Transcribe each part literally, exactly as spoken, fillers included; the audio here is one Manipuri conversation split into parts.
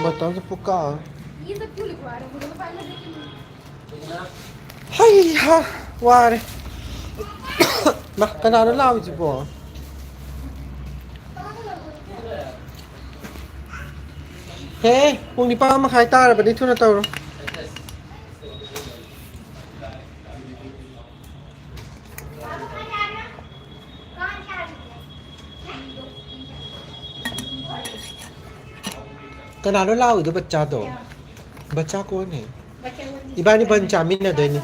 ꯃꯇꯝꯁꯦ ꯄꯨꯀꯥ꯫ ꯍꯩ ꯍꯥ, ꯋꯥꯔꯦ꯫ ꯃꯥ, ꯀꯅꯥꯅꯣ ꯂꯥꯎꯔꯤꯁꯤꯕꯣ? ꯍꯦ, ꯄꯨꯡ ꯅꯤꯄꯥꯟ ꯃꯈꯥꯏ ꯇꯥꯔꯕꯅꯤ, ꯊꯨꯅ ꯇꯧꯔꯣ꯫ ꯀꯅꯥꯅꯣ ꯂꯥꯎꯏꯗꯣ ꯕꯆꯥꯗꯣ? ꯕꯆꯥ ꯀꯣꯟ ꯍꯦ? ꯏꯕꯥꯅꯤ ꯕꯟ ꯆꯥꯃꯤꯟꯅꯗꯣꯏꯅꯤ꯫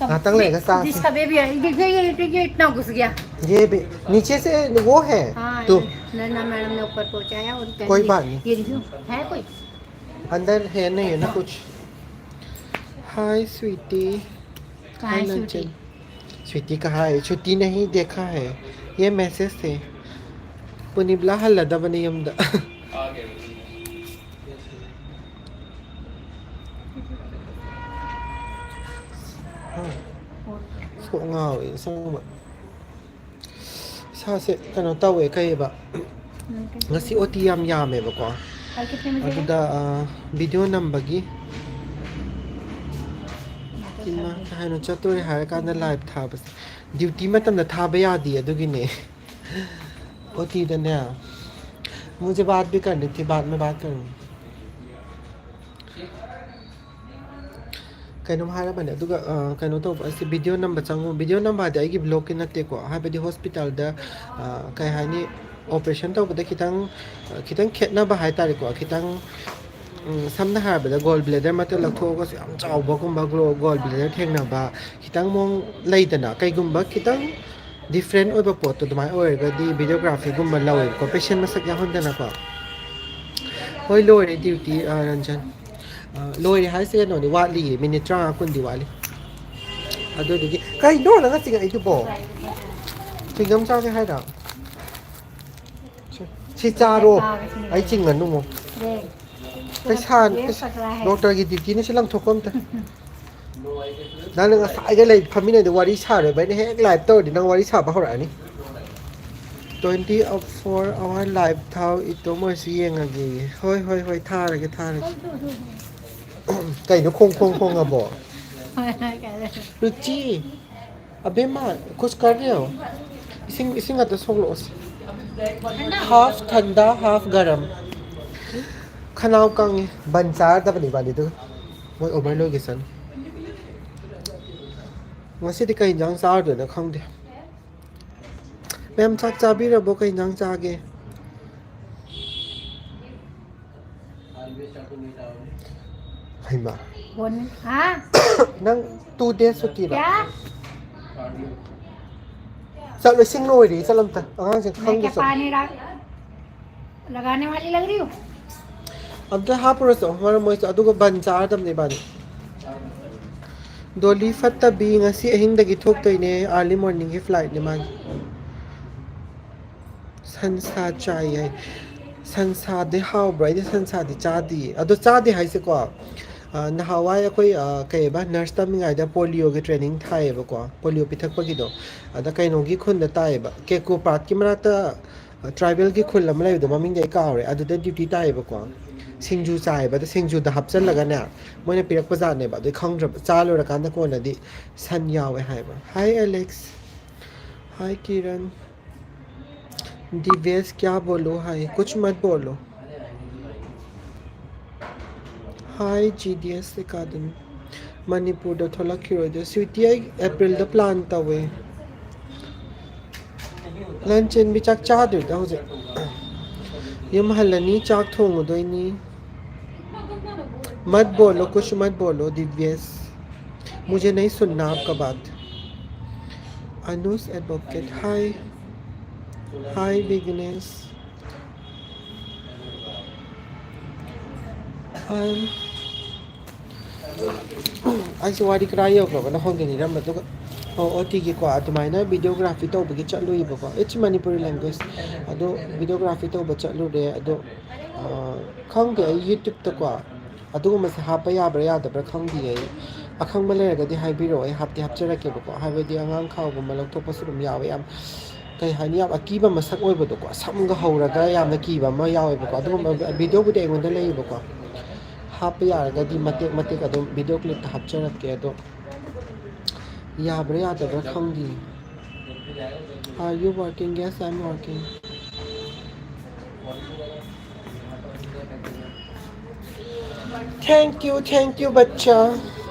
ꯉꯥꯛꯇꯪ ꯂꯩꯔꯒ ꯆꯥꯁꯤ꯫ जिसका बेबी है, ये, ये, ये, ये इतना घुस गया। ये भी नीचे से वो है। हाँ, तो नन्ना मैडम ने ऊपर पहुंचाया और कोई बात नहीं। ये देखो, है कोई? अंदर है नहीं है ना कुछ। हाय स्वीटी। कहाँ है स्वीटी? स्वीटी कहाँ है? छुट्टी नहीं देखा है। ये मैसेज थे। पुनिबला हल्ला दबने यमदा। ꯍꯥ꯫ ꯀꯣꯛ ꯉꯥꯎꯋꯦ ꯑꯁꯦꯡꯕ꯫ ꯏꯁꯥꯁꯦ ꯀꯩꯅꯣ ꯇꯧꯋꯦ, ꯀꯩꯕ? ꯉꯁꯤ ꯑꯣ ꯇꯤ ꯌꯥꯝ ꯌꯥꯝꯃꯦꯕꯀꯣ꯫ ꯑꯗꯨꯗ, ꯑ, ꯚꯤꯗꯤꯑꯣ ꯅꯝꯕꯒꯤ ꯏꯃꯥ, ꯀꯩ ꯍꯥꯏꯅꯣ, ꯆꯠꯇꯣꯔꯦ ꯍꯥꯏꯔꯀꯥꯟꯗ ꯂꯥꯏꯚ ꯊꯥꯕꯁꯦ꯫ ꯗ꯭ꯌꯨꯇꯤ ꯃꯇꯝꯗ ꯊꯥꯕ ꯌꯥꯗꯦ, ꯑꯗꯨꯒꯤꯅꯦ꯫ ꯑꯣ ꯇꯤꯗꯅꯦ꯫ मुझे बात भी करनी थी, बाद में बात करूँगी꯫ ꯀꯩꯅꯣꯝ ꯍꯥꯏꯔꯝꯕꯅꯦ, ꯑꯗꯨꯒ, ꯑ, ꯀꯩꯅꯣ ꯇꯧꯕ, ꯑꯁꯤ ꯚꯤꯗꯤꯑꯣ ꯅꯝꯕ ꯆꯪꯉꯨ꯫ ꯚꯤꯗꯤꯑꯣ ꯅꯝꯕ ꯍꯥꯏꯗꯤ ꯑꯩꯒꯤ ꯚ꯭ꯂꯣꯒꯀꯤ ꯅꯠꯇꯦꯀꯣ, ꯍꯥꯏꯕꯗꯤ ꯍꯣꯁꯄꯤꯇꯥꯜꯗ, ꯑ, ꯀꯩ ꯍꯥꯏꯅꯤ, ꯑꯣꯄꯔꯦꯁꯟ ꯇꯧꯕꯗ ꯈꯤꯇꯪ, ꯑ, ꯈꯤꯇꯪ ꯈꯦꯠꯅꯕ ꯍꯥꯏ ꯇꯥꯔꯦꯀꯣ, ꯈꯤꯇꯪ, ꯎꯝ, ꯁꯝꯅ ꯍꯥꯏꯔꯕꯗ ꯒꯣꯜ ꯕ꯭ꯂꯦꯗꯔ ꯃꯇ ꯂꯧꯊꯣꯛꯑꯒꯁꯨ ꯌꯥꯝ ꯆꯥꯎꯕꯒꯨꯝꯕ ꯒ꯭ꯂꯣ-, ꯒꯣꯜ ꯕ꯭ꯂꯦꯗꯔ ꯊꯦꯡꯅꯕ, ꯈꯤꯇꯪ ꯃꯑꯣꯡ ꯂꯩꯗꯅ, ꯀꯩꯒꯨꯝꯕ ꯈꯤꯇꯪ ꯗꯤꯐ꯭ꯔꯦꯟ ꯑꯣꯏꯕ ꯄꯣꯠꯇꯣ ꯑꯗꯨꯃꯥꯏꯅ ꯑꯣꯏꯔꯒꯗꯤ ꯚꯤꯗꯤꯑꯣꯒ꯭ꯔꯥꯐꯤꯒꯨꯝꯕ ꯂꯧꯋꯦꯕꯀꯣ, ꯄꯦꯁꯦꯟ ꯃꯁꯛ ꯌꯥꯎꯍꯟꯗꯅꯀꯣ꯫ ꯍꯣꯏ, ꯂꯣꯏꯔꯦ ꯗ꯭ꯌꯨꯇꯤ, ꯑ, ꯔꯟꯖꯟ꯫ ꯑ, ꯂꯣꯏꯔꯦ ꯍꯥꯏꯁꯦ ꯀꯩꯅꯣꯅꯤ, ꯋꯥꯠꯂꯤꯌꯦ, ꯃꯤꯅꯤꯠ ꯇꯔꯥꯃꯉꯥ ꯀꯨꯟꯗꯤ ꯋꯥꯠꯂꯤ꯫ ꯑꯗꯨꯗꯨꯒꯤ, ꯀꯩꯅꯣ ꯅꯪꯅ ꯆꯤꯡꯉꯛꯏꯗꯨꯕꯣ? ꯆ꯭ꯋꯤꯡꯒꯝ ꯆꯥꯒꯦ ꯍꯥꯏꯔꯣ? ꯁꯤ, ꯁꯤ ꯆꯥꯔꯣ꯫ ꯑꯩ ꯆꯤꯡꯉꯅꯨꯃꯣ꯫ ꯄꯩꯁꯥ, ꯗꯣꯛꯇꯔꯒꯤ ꯗ꯭ꯌꯨꯇꯤꯅꯤ, ꯁꯤ ꯂꯪꯊꯣꯛꯀꯣ ꯑꯝꯇ꯫ ꯅꯪꯅ ꯉꯁꯥꯏꯒ ꯂꯩ ꯐꯝꯃꯤꯟꯅꯩꯗꯣ ꯋꯥꯔꯤ ꯁꯥꯔꯣꯏꯕ, ꯑꯩꯅ ꯍꯦꯛ ꯂꯥꯏꯚ ꯇꯧꯔꯗꯤ ꯅꯪ ꯋꯥꯔꯤ ꯁꯥꯕ ꯍꯧꯔꯛꯑꯅꯤ꯫ Twenty of four hour live ꯊꯥꯎ, ꯏꯇꯣꯝ ꯑꯣꯏꯔꯁꯨ ꯌꯦꯡꯉꯒꯦ꯫ ꯍꯣꯏ, ꯍꯣꯏ, ꯍꯣꯏ, ꯊꯥꯔꯒꯦ, ꯊꯥꯔꯒꯦ꯫ ꯀꯩꯅꯣ ꯈꯣꯡ ꯈꯣꯡ ꯈꯣꯡꯉꯕꯣ? ꯔꯨꯆꯤ, ꯑꯕꯦꯝꯃ, ꯀꯨꯁ ꯀꯔ ꯔꯦ ꯍꯣ? ꯏꯁꯤꯡ, ꯏꯁꯤꯡ ꯑꯗꯨ ꯁꯣꯛꯂꯛꯑꯣꯁꯦ꯫ Half ꯊꯟꯗꯥ, half garam. ꯈꯅꯥꯎ ꯀꯪꯉꯦ꯫ ꯕꯟ ꯆꯥꯔꯗꯕꯅꯤ ꯏꯕꯥꯅꯤꯗꯨ꯫ ꯃꯣꯏ ꯑꯣꯚꯔ ꯂꯣꯏꯒꯤꯁꯅꯨ꯫ ꯉꯁꯤꯗꯤ ꯀꯩ ꯏꯟꯖꯥꯡ ꯆꯥꯔꯗꯣꯏꯅꯣ ꯈꯪꯗꯦ꯫ ꯃꯦꯝ, ꯆꯥꯛ ꯆꯥꯕꯤꯔꯕꯣ? ꯀꯩ ꯏꯟꯖꯥꯡ ꯆꯥꯒꯦ? ꯍꯩꯃꯥ꯫ ꯅꯪ two days ꯁꯨꯇꯤꯔꯣ? ꯆꯠꯂꯣ, ꯏꯁꯤꯡ ꯂꯣꯏꯔꯦ, ꯆꯠꯂꯣ ꯑꯝꯇ꯫ ꯑꯉꯥꯡꯁꯤꯡ ꯈꯪꯗꯦ, ꯆꯠꯂꯣ꯫ लगाने वाली लग रही हूँ। ꯑꯝꯇ ꯍꯥꯞꯄꯨꯔꯁꯨ ꯃꯔꯝ ꯃꯣꯏꯁꯨ, ꯑꯗꯨꯒ ꯕꯟ ꯆꯥꯔꯗꯕꯅꯦ ꯏꯕꯥꯅꯤ꯫ ꯗꯣꯂꯤ ꯐꯠꯇꯕꯤ ꯉꯁꯤ ꯑꯍꯤꯡꯗꯒꯤ ꯊꯣꯛꯇꯣꯏꯅꯦ, early morningꯒꯤ flightꯅꯦ ꯃꯥꯒꯤ꯫ ꯁꯟꯁꯥ ꯆꯥꯏ ꯍꯥꯏ꯫ ꯁꯟꯁꯥꯗꯤ ꯍꯥꯎꯕ꯭ꯔꯥ? ꯑꯩꯗꯤ ꯁꯟꯁꯥꯗꯤ ꯆꯥꯗꯤꯌꯦ꯫ ꯑꯗꯣ ꯆꯥꯗꯦ ꯍꯥꯏꯁꯦꯀꯣ, ꯑ, ꯅꯍꯥꯟꯋꯥꯏ ꯑꯩꯈꯣꯏ, ꯑ, ꯀꯩꯕ, nurse ꯇꯝꯃꯤꯉꯩꯗ polioꯒꯤ training ꯊꯥꯏꯌꯦꯕꯀꯣ, polio ꯄꯤꯊꯛꯄꯒꯤꯗꯣ꯫ ꯑꯗ ꯀꯩꯅꯣꯒꯤ ꯈꯨꯟꯗ ꯇꯥꯏꯌꯦꯕ, ꯀꯦꯀꯣ ꯄꯥꯠꯀꯤ ꯃꯅꯥꯛꯇ, ꯑ, tribalꯒꯤ ꯈꯨꯜ ꯑꯃ ꯂꯩꯕꯗꯣ, ꯃꯃꯤꯡꯗꯤ ꯑꯩ ꯀꯥꯎꯔꯦ꯫ ꯑꯗꯨꯗ duty ꯇꯥꯏꯌꯦꯕꯀꯣ꯫ ꯁꯤꯡꯖꯨ ꯆꯥꯏꯌꯦꯕ꯫ ꯑꯗ ꯁꯤꯡꯖꯨꯗ ꯍꯥꯞꯆꯜꯂꯒꯅꯦ, ꯃꯣꯏꯅ ꯄꯤꯔꯛꯄ ꯖꯥꯠꯅꯦꯕ꯫ ꯑꯗꯨ ꯈꯪꯗ꯭ꯔꯕ, ꯆꯥ ꯂꯣꯏꯔꯀꯥꯟꯗ ꯀꯣꯟꯅꯗꯤ ꯁꯟ ꯌꯥꯎꯋꯦ ꯍꯥꯏꯌꯦꯕ꯫ Hi Alex꯫ Hi Kiran꯫ ꯗꯤꯕꯦꯁ, ꯀ꯭ꯌꯥ ꯕꯣꯂꯣ ꯍꯥꯏ, ꯀꯨꯆ ꯃꯠ ꯕꯣꯂꯣ꯫ Hi G D S Academy꯫ ꯃꯅꯤꯄꯨꯔꯗ ꯊꯣꯛꯂꯛꯈꯤꯔꯣꯏꯗ꯫ Sweetie, ꯑꯩ Aprilꯗ plan ꯇꯧꯋꯦ꯫ ꯂꯟꯆꯦꯟꯕꯤ ꯆꯥꯛ ꯆꯥꯗ꯭ꯔꯤꯗ ꯍꯧꯖꯤꯛ꯫ ꯌꯨꯝ ꯍꯜꯂꯅꯤ, ꯆꯥꯛ ꯊꯣꯡꯉꯨꯗꯣꯏꯅꯤ꯫ मत बोलो, कुछ मत बोलो, दिव्येश। मुझे नहीं सुनना आपका बात। अनुज advocate, hi। Hi Vighnesh. Um, ꯑꯩꯁꯦ ꯋꯥꯔꯤ ꯀꯗꯥꯏ ꯌꯧꯈ꯭ꯔꯕꯅꯣ ꯈꯪꯗꯦ, ꯅꯤꯔꯝꯕ꯫ ꯑꯗꯨꯒ, ꯑꯣ, ꯑꯣ ꯇꯤꯒꯤꯀꯣ, ꯑꯗꯨꯃꯥꯏꯅ videography ꯇꯧꯕꯒꯤ ꯆꯠꯂꯨꯏꯕꯀꯣ, it's Manipuri language꯫ ꯑꯗꯣ videography ꯇꯧꯕ ꯆꯠꯂꯨꯔꯦ꯫ ꯑꯗꯣ, ꯑ, ꯈꯪꯗꯦ, ꯑꯩ YouTubeꯇꯀꯣ ꯑꯗꯨꯒꯨꯝꯕꯁꯦ ꯍꯥꯞꯄ ꯌꯥꯕ꯭ꯔꯥ ꯌꯥꯗꯕ꯭ꯔꯥ ꯈꯪꯗꯤꯌꯦ꯫ ꯑꯩ ꯑꯈꯪꯕ ꯂꯩꯔꯒꯗꯤ ꯍꯥꯏꯕꯤꯔꯛꯑꯣ, ꯑꯩ ꯍꯥꯞꯇꯤ ꯍꯥꯞꯆꯔꯛꯀꯦꯕꯀꯣ꯫ ꯍꯥꯏꯕꯗꯤ ꯑꯉꯥꯡ ꯈꯥꯎꯒꯨꯝꯕ ꯂꯧꯊꯣꯛꯄꯁꯨ ꯑꯗꯨꯝ ꯌꯥꯎꯋꯦ꯫ ꯌꯥꯝ ꯀꯩ ꯍꯥꯏꯅꯤ, ꯌꯥꯝ ꯑꯀꯤꯕ ꯃꯁꯛ ꯑꯣꯏꯕꯗꯣꯀꯣ, ꯁꯝꯒ ꯍꯧꯔꯒ ꯌꯥꯝꯅ ꯀꯤꯕ ꯑꯃ ꯌꯥꯎꯋꯦꯕꯀꯣ꯫ ꯑꯗꯨꯒꯨꯝꯕ ꯚꯤꯗꯤꯑꯣꯕꯨꯗꯤ ꯑꯩꯉꯣꯟꯗ ꯂꯩꯌꯦꯕꯀꯣ, ꯍꯥꯞꯄ ꯌꯥꯔꯒꯗꯤ ꯃꯇꯦꯛ ꯃꯇꯦꯛ ꯑꯗꯨꯝ ꯚꯤꯗꯤꯑꯣ ꯀ꯭ꯂꯤꯞꯇ ꯍꯥꯞꯆꯔꯛꯀꯦ꯫ ꯑꯗꯣ ꯌꯥꯕ꯭ꯔꯥ ꯌꯥꯗꯕ꯭ꯔꯥ ꯈꯪꯗꯦ꯫ Are you working? Yes, I'm working. Thank you, thank you, बच्चा.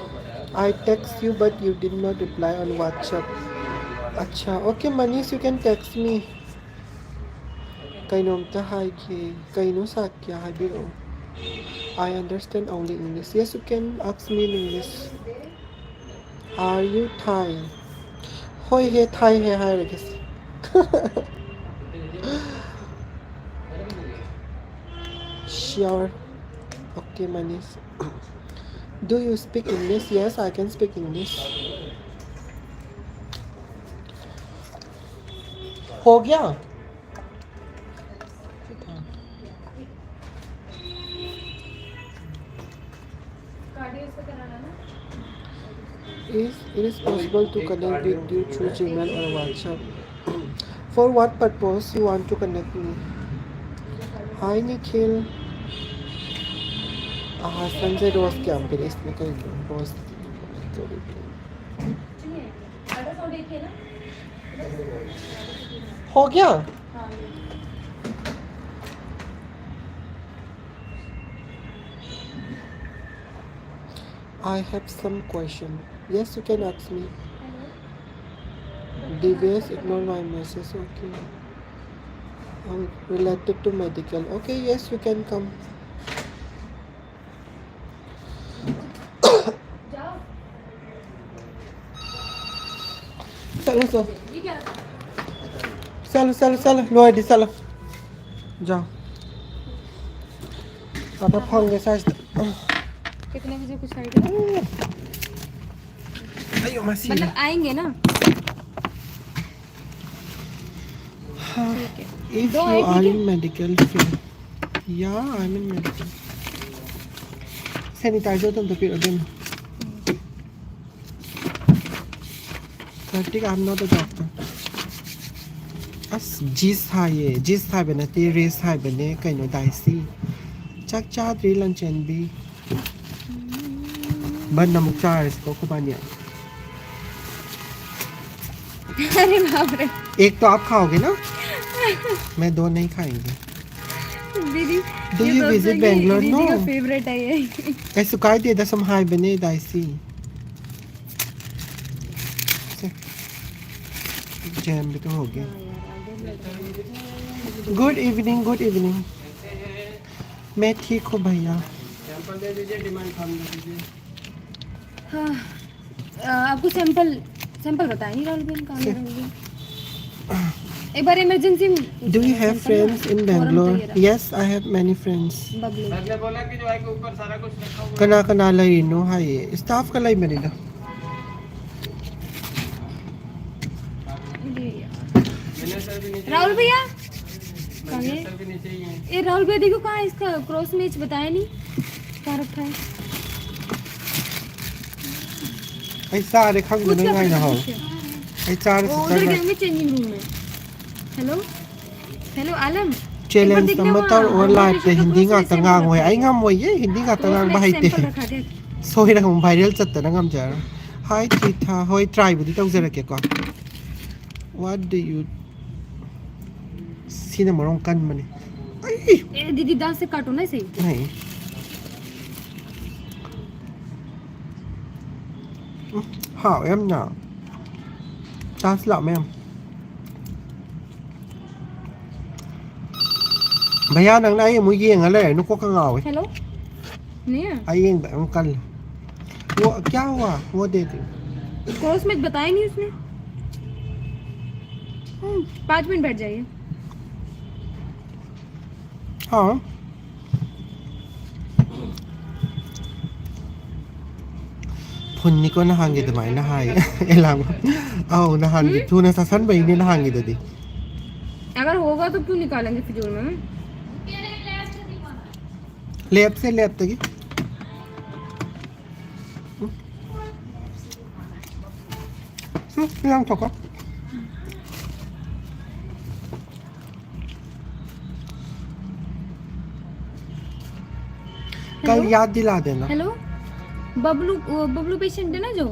I text you, but you did not reply on WhatsApp. अच्छा, okay, Manish, you can text me. ꯀꯩꯅꯣꯝꯇ ꯍꯥꯏꯒꯦ꯫ ꯀꯩꯅꯣ ꯁꯥꯀ꯭ꯌ? ꯍꯥꯏꯕꯤꯔꯛꯑꯣ꯫ I understand only English. Yes, you can ask me in English. Are you Thai? ꯍꯣꯏ ꯍꯦ, ꯊꯥꯏ ꯍꯦ ꯍꯥꯏꯔꯒꯦ꯫ Sure. Okay, Manish. Do you speak English? Yes, I can speak English. हो गया? Is it is possible to connect with you through Gmail or WhatsApp? For what purpose you want to connect me? Hi, Nikhil. हाँ, संजय रोज क्या हम फिर इसमें करेंगे, रोज. हो गया? I have some question. Yes, you can ask me. Devious, ignore my message. Okay. Um, related to medical. Okay, yes, you can come. चलो, चलो. चलो, चलो, चलो, लो, आईडी, चलो. जाओ. अब हम होंगे साइज. कितने बजे को साइड? अयो, मसी. मतलब, आएंगे ना? हाँ. ठीक है. If you are in medical field. Yeah, I'm in medical. Sanitizer तुम तो फिर अभी. Kartik, I'm not a doctor. ꯑꯁ, ꯖꯤꯁ ꯍꯥꯏꯌꯦ꯫ ꯖꯤꯁ ꯍꯥꯏꯕ ꯅꯠꯇꯦ, ꯔꯦꯁ ꯍꯥꯏꯕꯅꯦ꯫ ꯀꯩꯅꯣ, ꯗꯥꯏꯁꯤ? ꯆꯥꯛ ꯆꯥꯗ꯭ꯔꯤ, ꯂꯟꯆꯦꯟꯕꯤ꯫ ꯕꯟ ꯑꯃꯨꯛ ꯆꯥꯔꯁꯤꯀꯣ ꯑꯩꯈꯣꯏꯕꯥꯅꯤ꯫ अरे बाप रे। एक तो आप खाओगे ना, मैं दो नहीं खाएंगे। दीदी, Do ये you सब visit सही Bangalore? दीदी No. का फेवरेट है ये। ꯑꯩꯁꯨ ꯀꯥꯏꯗꯦꯗ, ꯁꯨꯝ ꯍꯥꯏꯕꯅꯦ, ꯗꯥꯏꯁꯤ꯫ ꯁꯦ, ꯖꯦꯝ ꯕꯤꯇꯨ ꯍꯧꯒꯦ꯫ Good evening, good evening. मैं ठीक हूँ भैया। सैंपल दे दीजिए, डिमांड फॉर्म दे दीजिए। हाँ, अ, आपको सैंपल सैंपल बताया नहीं राहुल भैया, कहाँ गया राहुल भैया? एक बार emergency Do you have friends in Bangalore? Yes, I have many friends. Bablu. Sir ने बोला कि जो है कि ऊपर सारा कुछ रखा हुआ ꯀꯅꯥ ꯀꯅꯥ ꯂꯩꯔꯤꯅꯣ ꯍꯥꯏꯌꯦ, ꯁ꯭ꯇꯥꯐꯀ ꯂꯩꯕꯅꯤꯗ꯫ ये यार। मैनेजर भी नीचे राहुल भैया, मैनेजर भी नीचे ही है। ये राहुल भैया देखो कहाँ है इसका क्रॉस मैच बताया नहीं, कहाँ रखा है? ꯑꯩ ꯆꯥꯔꯦ ꯈꯪꯗꯅ ꯉꯥꯏꯅ ꯍꯥꯎ꯫ ꯑꯩ ꯆꯥꯔꯦ वो sister उधर ꯅ꯫ गए होंगे चेंजिंग रूम में। हेलो, हेलो आलम। Challenge ꯑꯃ ꯇꯧꯔꯛꯑꯣ, live ꯇ ꯍꯤꯟꯗꯤ ꯉꯥꯛꯇ ꯉꯥꯡꯉꯣꯏ꯫ ꯑꯩ ꯉꯝꯃꯣꯏꯌꯦ, ꯍꯤꯟꯗꯤ ꯉꯥꯛꯇ ꯉꯥꯡꯕ ꯍꯩꯇꯦ꯫ ꯁꯣꯏꯔꯒ ꯑꯃꯨꯛ viral ꯆꯠꯇꯅ ꯉꯝꯖꯔꯣꯏ꯫ Hi ꯊꯤꯊꯥ, ꯍꯣꯏ, try ꯕꯨꯗꯤ ꯇꯧꯖꯔꯛꯀꯦꯀꯣ꯫ What do you, ꯁꯤꯅ ꯃꯔꯣꯡ ꯀꯟꯕꯅꯤ꯫ ꯑꯩ! ए दीदी दांत से काटो ना सही। नहीं। ꯎꯝ, ꯍꯥꯎꯋꯦ ꯌꯥꯝꯅ꯫ ꯆꯥꯁꯤ ꯂꯥꯛꯑꯣ ꯃꯌꯥꯝ꯫ ꯚꯩꯌꯥ, ꯅꯪꯅ ꯑꯩ ꯑꯃꯨꯛ ꯌꯦꯡꯉ ꯂꯩꯔꯦ, ꯅꯀꯣꯛꯀ ꯉꯥꯎꯋꯦ꯫ हेलो, नहीं है। ꯑꯩ ꯌꯦꯡꯕ ꯑꯃꯨꯛ ꯀꯜꯂꯦ꯫ वो क्या हुआ? वो दे दे। क्रॉस मैच बताया नहीं उसने। हम्म, पाँच मिनट बैठ जाइए। ꯍꯥꯎ꯫ ꯐꯨꯟꯅꯤꯀꯣ ꯅꯍꯥꯟꯒꯤ ꯑꯗꯨꯃꯥꯏꯅ ꯍꯥꯏ꯫ ꯑꯦꯂꯥꯝ꯫ ꯑꯧ, ꯅꯍꯥꯟꯒꯤ ꯊꯨꯅ ꯆꯥꯁꯟꯕꯩꯅꯦ ꯅꯍꯥꯟꯒꯤꯗꯨꯗꯤ꯫ अगर होगा तो क्यों निकालेंगे फिजूल में? ꯂꯦꯞꯁꯦ, ꯂꯦꯞꯇꯒꯤ꯫ ꯎꯝ꯫ ꯎꯝ, ꯌꯥꯝ ꯊꯣꯛꯀꯣ꯫ कल याद दिला देना। हेलो, बबलू, वो बबलू पेशेंट है ना जो,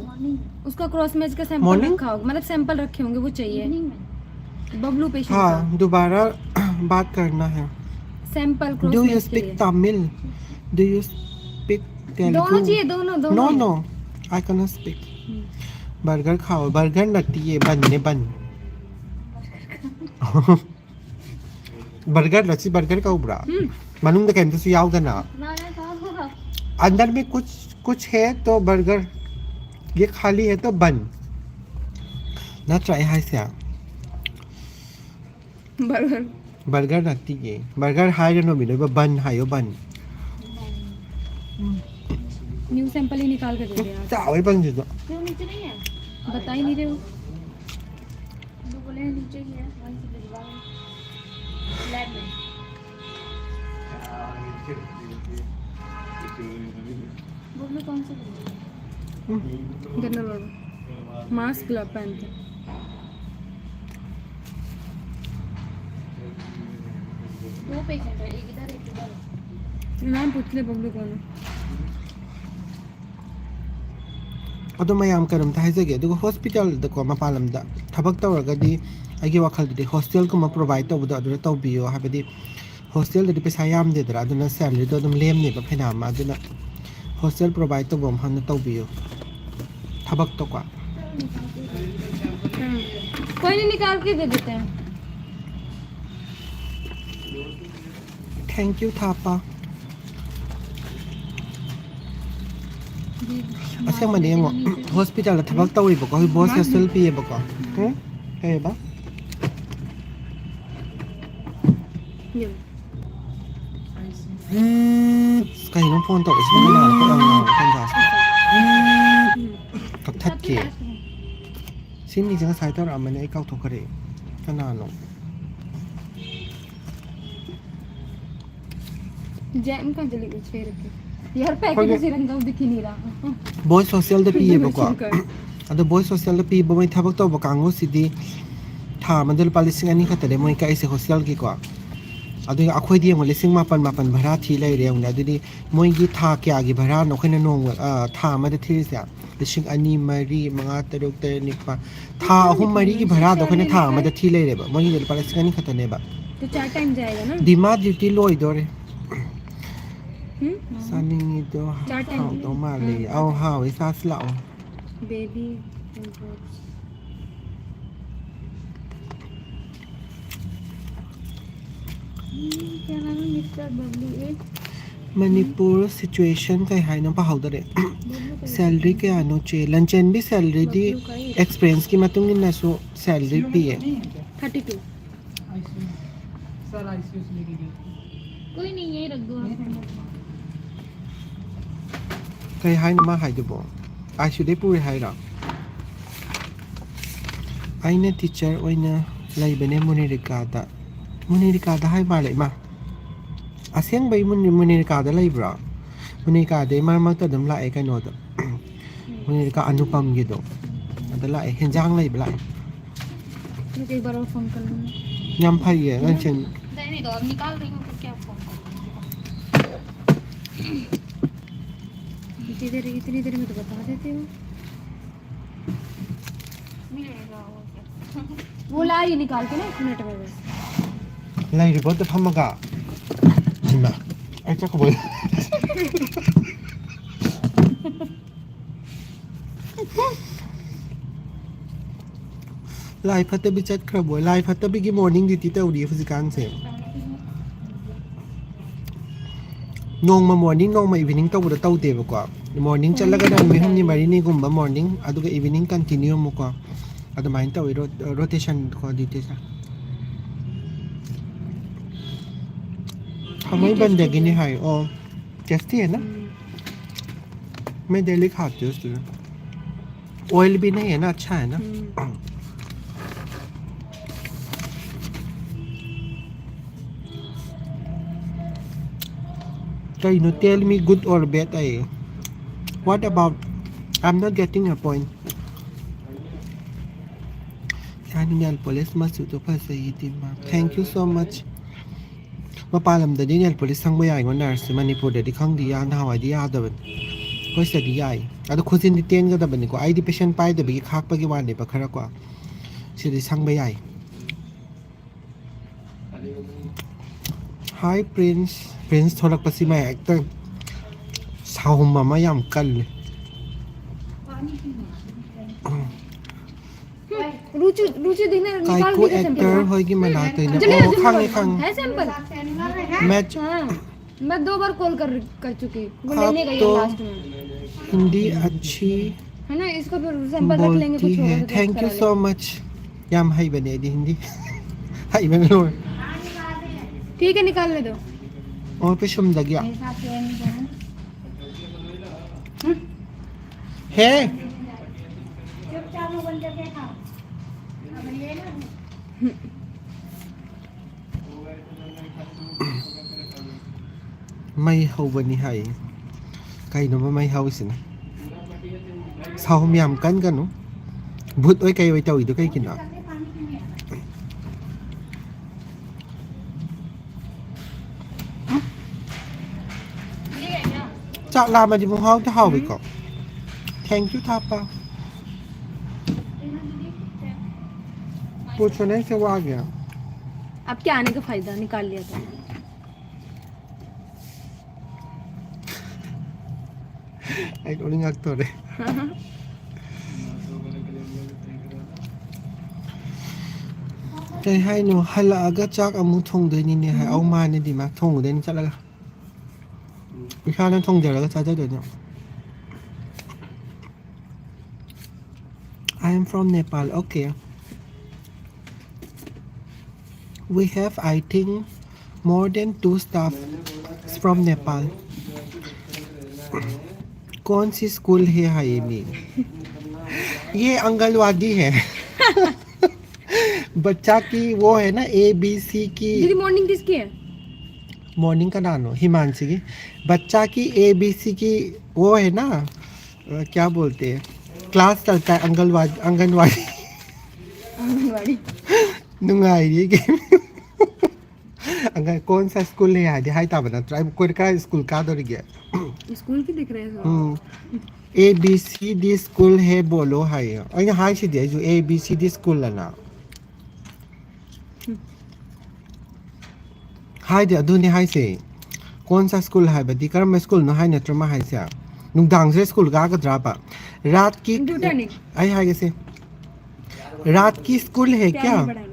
उसका क्रॉस मैच का सैंपल रखा होगा, मतलब सैंपल रखे होंगे, वो चाहिए। बबलू पेशेंट का। हाँ, दोबारा बात करना है। सैंपल क्रॉस मैच के लिए। Do you speak Tamil? Do you speak Telugu? दोनों चाहिए, दोनों, दोनों। No, no, I cannot speak. Burger खाओ, बर्गर नत्ती है, बन ने बन। बर्गर ꯅꯠꯇꯦ, ꯕꯔꯒꯔ ꯀꯧꯕ꯭ꯔꯥ? ꯎꯝ꯫ ꯃꯅꯨꯡꯗ ꯀꯩꯝꯇꯁꯨ ꯌꯥꯎꯗꯅ꯫ अंदर में कुछ, कुछ है तो बर्गर, ये खाली है तो बन। ꯅꯠꯇ꯭ꯔꯥ ꯑꯩ ꯍꯥꯏꯁꯦ? ꯕꯔꯒꯔ꯫ ꯕꯔꯒꯔ ꯅꯠꯇꯤꯌꯦ꯫ ꯕꯔꯒꯔ ꯍꯥꯏꯒꯅꯣꯃꯤ ꯅꯣꯏꯕ, ꯕꯟ ꯍꯥꯏꯌꯣ, ꯕꯟ꯫ न्यू सैंपल ही निकाल के दे दे यार। ꯆꯥꯎꯋꯦ ꯕꯟꯁꯤꯁꯨ꯫ क्यों, नीचे नहीं है? बता ही नहीं रहे हो। जो बोले हैं नीचे ही है, वहीं से भिजवा लो। लैब में। बोलो कौन सा भिजवा लो? General ward. मास्क ग्लव पहन के। दो पेशेंट है, एक इधर, एक इधर। नाम पूछ ले बबलू कौन है। ꯑꯗꯣ ꯃꯌꯥꯝ ꯀꯩꯅꯣꯝꯇ ꯍꯥꯏꯖꯒꯦ, ꯑꯗꯨꯒ ꯍꯣꯁꯄꯤꯇꯥꯜꯗꯀꯣ, ꯃꯄꯥꯟ ꯂꯝꯗ ꯊꯕꯛ ꯇꯧꯔꯒꯗꯤ ꯑꯩꯒꯤ ꯋꯥꯈꯜꯗꯗꯤ ꯍꯣꯁꯇꯦꯜꯒꯨꯝꯕ ꯄ꯭ꯔꯣꯚꯥꯏꯠ ꯇꯧꯕꯗꯣ ꯑꯗꯨꯗ ꯇꯧꯕꯤꯌꯣ, ꯍꯥꯏꯕꯗꯤ ꯍꯣꯁꯇꯦꯜꯗꯗꯤ ꯄꯩꯁꯥ ꯌꯥꯝꯗꯦꯗꯅ, ꯑꯗꯨꯅ ꯁꯦꯂꯔꯤꯗꯣ ꯑꯗꯨꯝ ꯂꯦꯝꯅꯦꯕ ꯐꯩꯅꯥꯝ ꯑꯃ, ꯑꯗꯨꯅ ꯍꯣꯁꯇꯦꯜ ꯄ꯭ꯔꯣꯚꯥꯏꯠ ꯇꯧꯕ ꯃꯐꯝꯗ ꯇꯧꯕꯤꯌꯣ ꯊꯕꯛꯇꯣꯀꯣ꯫ कोई नहीं, निकाल के दे देते हैं। Thank you, ꯊꯥꯞꯄ꯫ ꯑꯁꯦꯡꯕꯅꯦ ꯌꯦꯡꯉꯣ, ꯍꯣꯁꯄꯤꯇꯥꯜꯗ ꯊꯕꯛ ꯇꯧꯔꯤꯕꯀꯣ, ꯑꯩꯈꯣꯏ ꯕꯣꯏꯁ ꯍꯣꯁꯇꯦꯜ ꯄꯤꯌꯦꯕꯀꯣ꯫ ꯎꯝ? ꯀꯩꯕ? ꯑꯁ, ꯀꯩꯅꯣ ꯐꯣꯟ ꯇꯧꯔꯛꯏꯁꯤꯅ? ꯀꯅꯥꯅꯣ? ꯀꯅꯥꯅꯣ? ꯀꯅꯥꯅꯣ? ꯀꯛꯊꯠꯀꯦ꯫ ꯁꯤ ꯃꯤꯁꯦ ꯉꯁꯥꯏ ꯇꯧꯔꯛꯑꯝꯕꯅꯦ, ꯑꯩ ꯀꯥꯎꯊꯣꯛꯈ꯭ꯔꯦ꯫ ꯀꯅꯥꯅꯣ? जैम का जली कुछ फेर के। यार, पैकेट से रंगा दिख ही नहीं रहा। ꯕꯣꯏꯁ ꯍꯣꯁꯇꯦꯜꯗ ꯄꯤꯌꯦꯕꯀꯣ꯫ ꯑꯗꯣ ꯕꯣꯏꯁ ꯍꯣꯁꯇꯦꯜꯗ ꯄꯤꯕ ꯃꯣꯏ ꯊꯕꯛ ꯇꯧꯕ ꯀꯥꯡꯕꯨꯁꯤꯗꯤ ꯊꯥ ꯑꯃꯗ ꯂꯨꯄꯥ ꯂꯤꯁꯤꯡ ꯑꯅꯤ ꯈꯛꯇꯅꯦ ꯃꯣꯏ ꯀꯛꯏꯁꯦ ꯍꯣꯁꯇꯦꯜꯒꯤꯀꯣ꯫ ꯑꯗꯨꯒ ꯑꯩꯈꯣꯏꯗꯤ ꯌꯦꯡꯉꯣ, ꯂꯤꯁꯤꯡ ꯃꯥꯄꯟ ꯃꯥꯄꯟ ꯚꯔꯥ ꯊꯤ ꯂꯩꯔꯦ ꯌꯦꯡꯉꯨꯅꯦ꯫ ꯑꯗꯨꯗꯤ ꯃꯣꯏꯒꯤ ꯊꯥ ꯀꯌꯥꯒꯤ ꯚꯔꯥꯅꯣ ꯑꯩꯈꯣꯏꯅ ꯅꯣꯡꯃ, ꯑ, ꯊꯥ ꯑꯃꯗ ꯊꯤꯔꯤꯁꯦ? ꯂꯤꯁꯤꯡ ꯑꯅꯤ, ꯃꯔꯤ, ꯃꯉꯥ, ꯇꯔꯨꯛ, ꯇꯔꯦꯠ, ꯅꯤꯄꯥꯜ, ꯊꯥ ꯑꯍꯨꯝ ꯃꯔꯤꯒꯤ ꯚꯔꯥꯗꯣ ꯑꯩꯈꯣꯏꯅ ꯊꯥ ꯑꯃꯗ ꯊꯤ ꯂꯩꯔꯦꯕ꯫ ꯃꯣꯏꯒꯤꯗꯤ ꯂꯨꯄꯥ ꯂꯤꯁꯤꯡ ꯑꯅꯤ ꯈꯛꯇꯅꯦꯕ꯫ तो चार टाइम जाएगा ना? ꯗꯤꯃꯥ ꯗ꯭ꯌꯨꯇꯤ ꯂꯣꯏꯗꯣꯔꯦ꯫ हम्म? ꯆꯥꯅꯤꯡꯉꯤꯗꯣ चार टाइम ꯍꯥꯎꯗꯧ भी? ꯃꯥꯜꯂꯦ꯫ हाँ, ꯑꯧ, चार टाइम। ꯍꯥꯎꯋꯦ, ꯆꯥꯁꯤ ꯂꯥꯛꯑꯣ꯫ Baby and bobs. ये क्या नाम है? मिस्टर बबलू एक। ꯃꯅꯤꯄꯨꯔ ꯁꯤꯆꯨꯋꯦꯁꯟ ꯀꯩ ꯍꯥꯏꯅꯣ? ꯄꯥꯍꯧꯗꯔꯦ꯫ ꯁꯦꯂꯔꯤ ꯀꯌꯥꯅꯣ ꯆꯦ? ꯂꯟꯆꯦꯟꯕꯤ, ꯁꯦꯂꯔꯤꯗꯤ ꯑꯦꯛꯁꯄꯤꯔꯤꯌꯦꯟꯁꯀꯤ ꯃꯇꯨꯡ ꯏꯟꯅꯁꯨ ꯁꯦꯂꯔꯤ ꯄꯤꯌꯦ꯫ Thirty two. सर, आईसीयू से लेके गए। कोई नहीं, यही रख दो आप। ꯀꯩ ꯍꯥꯏꯅꯣ ꯃꯥ ꯍꯥꯏꯗꯨꯕꯣ? ꯑꯥꯏꯁꯤꯌꯨꯗꯩ ꯄꯨꯔꯦ ꯍꯥꯏꯔꯣ? ꯑꯩꯅ ꯇꯤꯆꯔ ꯑꯣꯏꯅ ꯂꯩꯕꯅꯦ ꯃꯨꯅꯤꯔꯤꯀꯥꯗ꯫ ꯃꯨꯅꯤꯔꯤꯀꯥꯗ ꯍꯥꯏ ꯃꯥꯜꯂꯦ ꯏꯃꯥ꯫ ꯑꯁꯦꯡꯕꯩ ꯃꯨꯅꯤ-, ꯃꯨꯅꯤꯔꯤꯀꯥꯗ ꯂꯩꯕ꯭ꯔꯣ? ꯃꯨꯅꯤꯔꯤꯀꯥꯗꯩ ꯃꯔꯛ ꯃꯔꯛꯇ ꯑꯗꯨꯝ ꯂꯥꯛꯑꯦ ꯀꯩꯅꯣꯗ꯫ ꯃꯨꯅꯤꯔꯤꯀꯥ ꯑꯅꯨꯄꯝꯒꯤꯗꯣ꯫ ꯑꯗ ꯂꯥꯛꯑꯦ, ꯍꯦꯟꯖꯥꯡ ꯂꯩꯕ ꯂꯥꯛꯑꯦ꯫ रुको, एक बार और फोन कर लूँगी। ꯌꯥꯝ ꯐꯩꯌꯦ, ꯂꯟꯆꯦꯟ-, रहने दो, अब निकाल रही हूँ तो क्या फोन करूँगी? इतनी देर, इतनी देर में तो बता देती हूँ। मिलेगा वो क्या? वो ला रही निकाल के ना एक मिनट में बस। ꯂꯩꯔꯤꯕꯣ ꯑꯗ ꯐꯝꯃꯒ? ꯁꯤꯃ, ꯑꯩ ꯆꯠꯈ꯭ꯔꯕꯣ? ꯂꯥꯏ ꯐꯠꯇꯕꯤ ꯆꯠꯈ꯭ꯔꯕꯣ? ꯂꯥꯏ ꯐꯠꯇꯕꯤꯒꯤ ꯃꯣꯔꯅꯤꯡ ꯗ꯭ꯌꯨꯇꯤ ꯇꯧꯔꯤ ꯍꯧꯖꯤꯛꯀꯥꯟꯁꯦ꯫ ꯅꯣꯡꯃ ꯃꯣꯔꯅꯤꯡ, ꯅꯣꯡꯃ ꯏꯚꯤꯅꯤꯡ ꯇꯧꯕꯗ ꯇꯧꯗꯦꯕꯀꯣ꯫ ꯃꯣꯔꯅꯤꯡ ꯆꯠꯂꯒꯅ ꯅꯨꯃꯤꯠ ꯍꯨꯝꯅꯤ ꯃꯔꯤꯅꯤꯒꯨꯝꯕ ꯃꯣꯔꯅꯤꯡ, ꯑꯗꯨꯒ ꯏꯚꯤꯅꯤꯡ ꯀꯟꯇꯤꯅ꯭ꯌꯨ ꯑꯃꯨꯛꯀꯣ꯫ ꯑꯗꯨꯃꯥꯏꯅ ꯇꯧꯋꯤ, ꯔꯣ-, ꯔꯣꯇꯦꯁꯟ ꯀꯣ, ꯗ꯭ꯌꯨꯇꯤꯁꯦ꯫ ꯊꯥꯡꯃꯩꯕꯟꯗꯒꯤꯅꯤ ꯍꯥꯏ꯫ ꯑꯣ, ꯇꯦꯁꯇꯤ ꯍꯦꯟꯅ? मैं डेली खाती हूँ इसलिए। ऑयल भी नहीं है ना, अच्छा है ना? ꯀꯩꯅꯣ, tell me good or bad ꯑꯩ? What about? I'm not getting your point. ꯁꯥꯅꯤ nail polish ꯃꯆꯨꯗꯣ ꯐꯖꯩꯌꯦ ꯗꯤꯃꯥ꯫ Thank you so much. ꯃꯄꯥꯟ ꯂꯝꯗꯗꯤ ꯅꯦꯜ ꯄꯣꯂꯤꯁ ꯁꯪꯕ ꯌꯥꯏꯉꯣ ꯅꯔꯁꯁꯦ, ꯃꯅꯤꯄꯨꯔꯗꯗꯤ ꯈꯪꯗꯦ, ꯌꯥ-, ꯅꯍꯥꯟꯋꯥꯏꯗꯤ ꯌꯥꯗꯕꯅꯤ꯫ ꯑꯩꯈꯣꯏ ꯁꯤꯗꯗꯤ ꯌꯥꯏ꯫ ꯑꯗꯣ ꯈꯨꯖꯤꯟꯗꯤ ꯇꯦꯟꯒꯗꯕꯅꯤꯀꯣ꯫ ꯑꯩꯗꯤ ꯄꯦꯁꯦꯟ ꯄꯥꯏꯗꯕꯒꯤ ꯈꯥꯛꯄꯒꯤ ꯋꯥꯅꯦꯕ ꯈꯔ ꯀꯣ꯫ ꯁꯤꯗꯤ ꯁꯪꯕ ꯌꯥꯏ꯫ ꯍꯥꯏ ꯄ꯭ꯔꯤꯟꯁ꯫ ꯄ꯭ꯔꯤꯟꯁ ꯊꯣꯛꯂꯛꯄꯁꯤꯃ ꯍꯦꯛꯇ ꯁꯥꯍꯨꯝ ꯑꯃ ꯌꯥꯝ ꯀꯜꯂꯤ꯫ रुचि रुचि दिने निकाल ꯀꯥꯏꯀꯨ ꯑꯦꯛꯇꯔ ꯍꯣꯏꯒꯤ ꯃꯅꯥꯛꯇꯩꯅ꯫ ꯑꯣ, ꯈꯪꯉꯦ, ꯈꯪꯉꯦ꯫ है सैंपल। मैं हाँ, मैं दो बार कॉल कर कर चुकी, वो लेने गई है तो लास्ट में। हिंदी अच्छी है ना, इसको फिर सैंपल रख लेंगे बोलती कुछ होगा है। तो थैंक यू करा सो लेंगे। मच। ꯌꯥꯝ ꯍꯩꯕꯅꯦ ꯑꯩꯗꯤ ꯍꯤꯟꯗꯤ꯫ ꯍꯩꯕꯅ ꯂꯣꯏꯔꯦ꯫ ठीक है, निकालने दो। ꯑꯣ, ꯄꯤꯁꯨꯝꯗꯒꯤ꯫ ꯍꯦ꯫ ꯃꯩ ꯍꯧꯕꯅꯤ ꯍꯥꯏ꯫ ꯀꯩꯅꯣꯕ ꯃꯩ ꯍꯧꯁꯤꯅ? ꯁꯥꯎꯝ ꯌꯥꯝ ꯀꯟꯒꯅꯨ꯫ ꯚꯨꯠ ꯑꯣꯏ ꯀꯩ ꯑꯣꯏ ꯇꯧꯔꯤꯗꯣ ꯀꯩꯒꯤꯅꯣ? ꯆꯥꯛ ꯂꯥꯝꯃꯗꯤ ꯄꯨꯡ ꯍꯥꯎꯇ ꯍꯥꯎꯋꯤꯀꯣ꯫ Thank you ꯊꯥꯞꯄ꯫ पूछो नहीं से वो आ गया। आपके आने का फायदा निकाल लिया था। ꯑꯩ ꯅꯣꯛꯅꯤꯡꯉꯛꯇꯣꯔꯦ꯫ ꯀꯩ ꯍꯥꯏꯅꯣ? ꯍꯜꯂꯛꯑꯒ ꯆꯥꯛ ꯑꯃꯨꯛ ꯊꯣꯡꯗꯣꯏꯅꯤꯅꯦ ꯍꯥꯏ꯫ ꯑꯧ, ꯃꯥꯅꯦ ꯗꯤꯃꯥ, ꯊꯣꯡꯉꯨꯗꯣꯏꯅꯤ ꯆꯠꯂꯒ꯫ ꯏꯁꯥꯅ ꯊꯣꯡꯖꯔꯒ ꯆꯥꯖꯗꯣꯏꯅꯦ꯫ I am from Nepal. Okay. We have, I think, more than two staff from Nepal. कौन सी स्कूल है? हाय मी, ये आंगनवाड़ी है। बच्चा की वो है ना, ए बी सी की। दीदी, मॉर्निंग किसकी है? मॉर्निंग का नाम हो हिमांशी की। बच्चा की ए बी सी की वो है ना, अ, क्या बोलते हैं, क्लास चलता है आंगनवाड़ी, आंगनवाड़ी। आंगनवाड़ी। ꯅꯨꯡꯉꯥꯏꯔꯤ ꯒꯦꯝ꯫ ꯀꯣꯟ ꯁꯥ ꯁ꯭ꯀꯨꯜ ꯍꯦ ꯍꯥꯏꯗꯤ ꯍꯥꯏ ꯇꯥꯕ ꯅꯠꯇ꯭ꯔꯥ? ꯑꯩ ꯀꯣꯏ ꯀꯥꯏ ꯁ꯭ꯀꯨꯜ ꯀꯥꯗꯣꯔꯤꯒꯦ? ꯁ꯭ꯀꯨꯜꯒꯤ ꯗꯤꯈ꯭ꯔꯦ꯫ ꯎꯝ꯫ A B C D school ꯍꯦ ꯕꯣꯂꯣ ꯍꯥꯏꯌꯦ꯫ ꯑꯩꯅ ꯍꯥꯏꯁꯤꯗꯤ ꯑꯩꯁꯨ A B C D school ꯑꯅ꯫ ꯍꯥꯏꯗꯤ ꯑꯗꯨꯅꯤ ꯍꯥꯏꯁꯦ꯫ ꯀꯣꯟ ꯁꯥ ꯁ꯭ꯀꯨꯜ ꯍꯥꯏꯕꯗꯤ ꯀꯔꯝꯕ ꯁ꯭ꯀꯨꯜꯅꯣ ꯍꯥꯏ ꯅꯠꯇ꯭ꯔꯣ ꯃꯥ ꯍꯥꯏꯁꯦ? ꯅꯨꯡꯗꯥꯡꯁꯦ ꯁ꯭ꯀꯨꯜ ꯀꯥꯒꯗ꯭ꯔꯕ? ꯔꯥꯠꯀꯤ ꯏꯟꯗꯨꯗꯅꯤ꯫ ꯑꯩ ꯍꯥꯏꯒꯦꯁꯦ꯫ ꯔꯥꯠꯀꯤ ꯁ꯭ꯀꯨꯜ ꯍꯦ ꯀꯌꯥ? ꯄꯤꯌꯥꯅꯤ ꯕꯅꯥꯅ꯫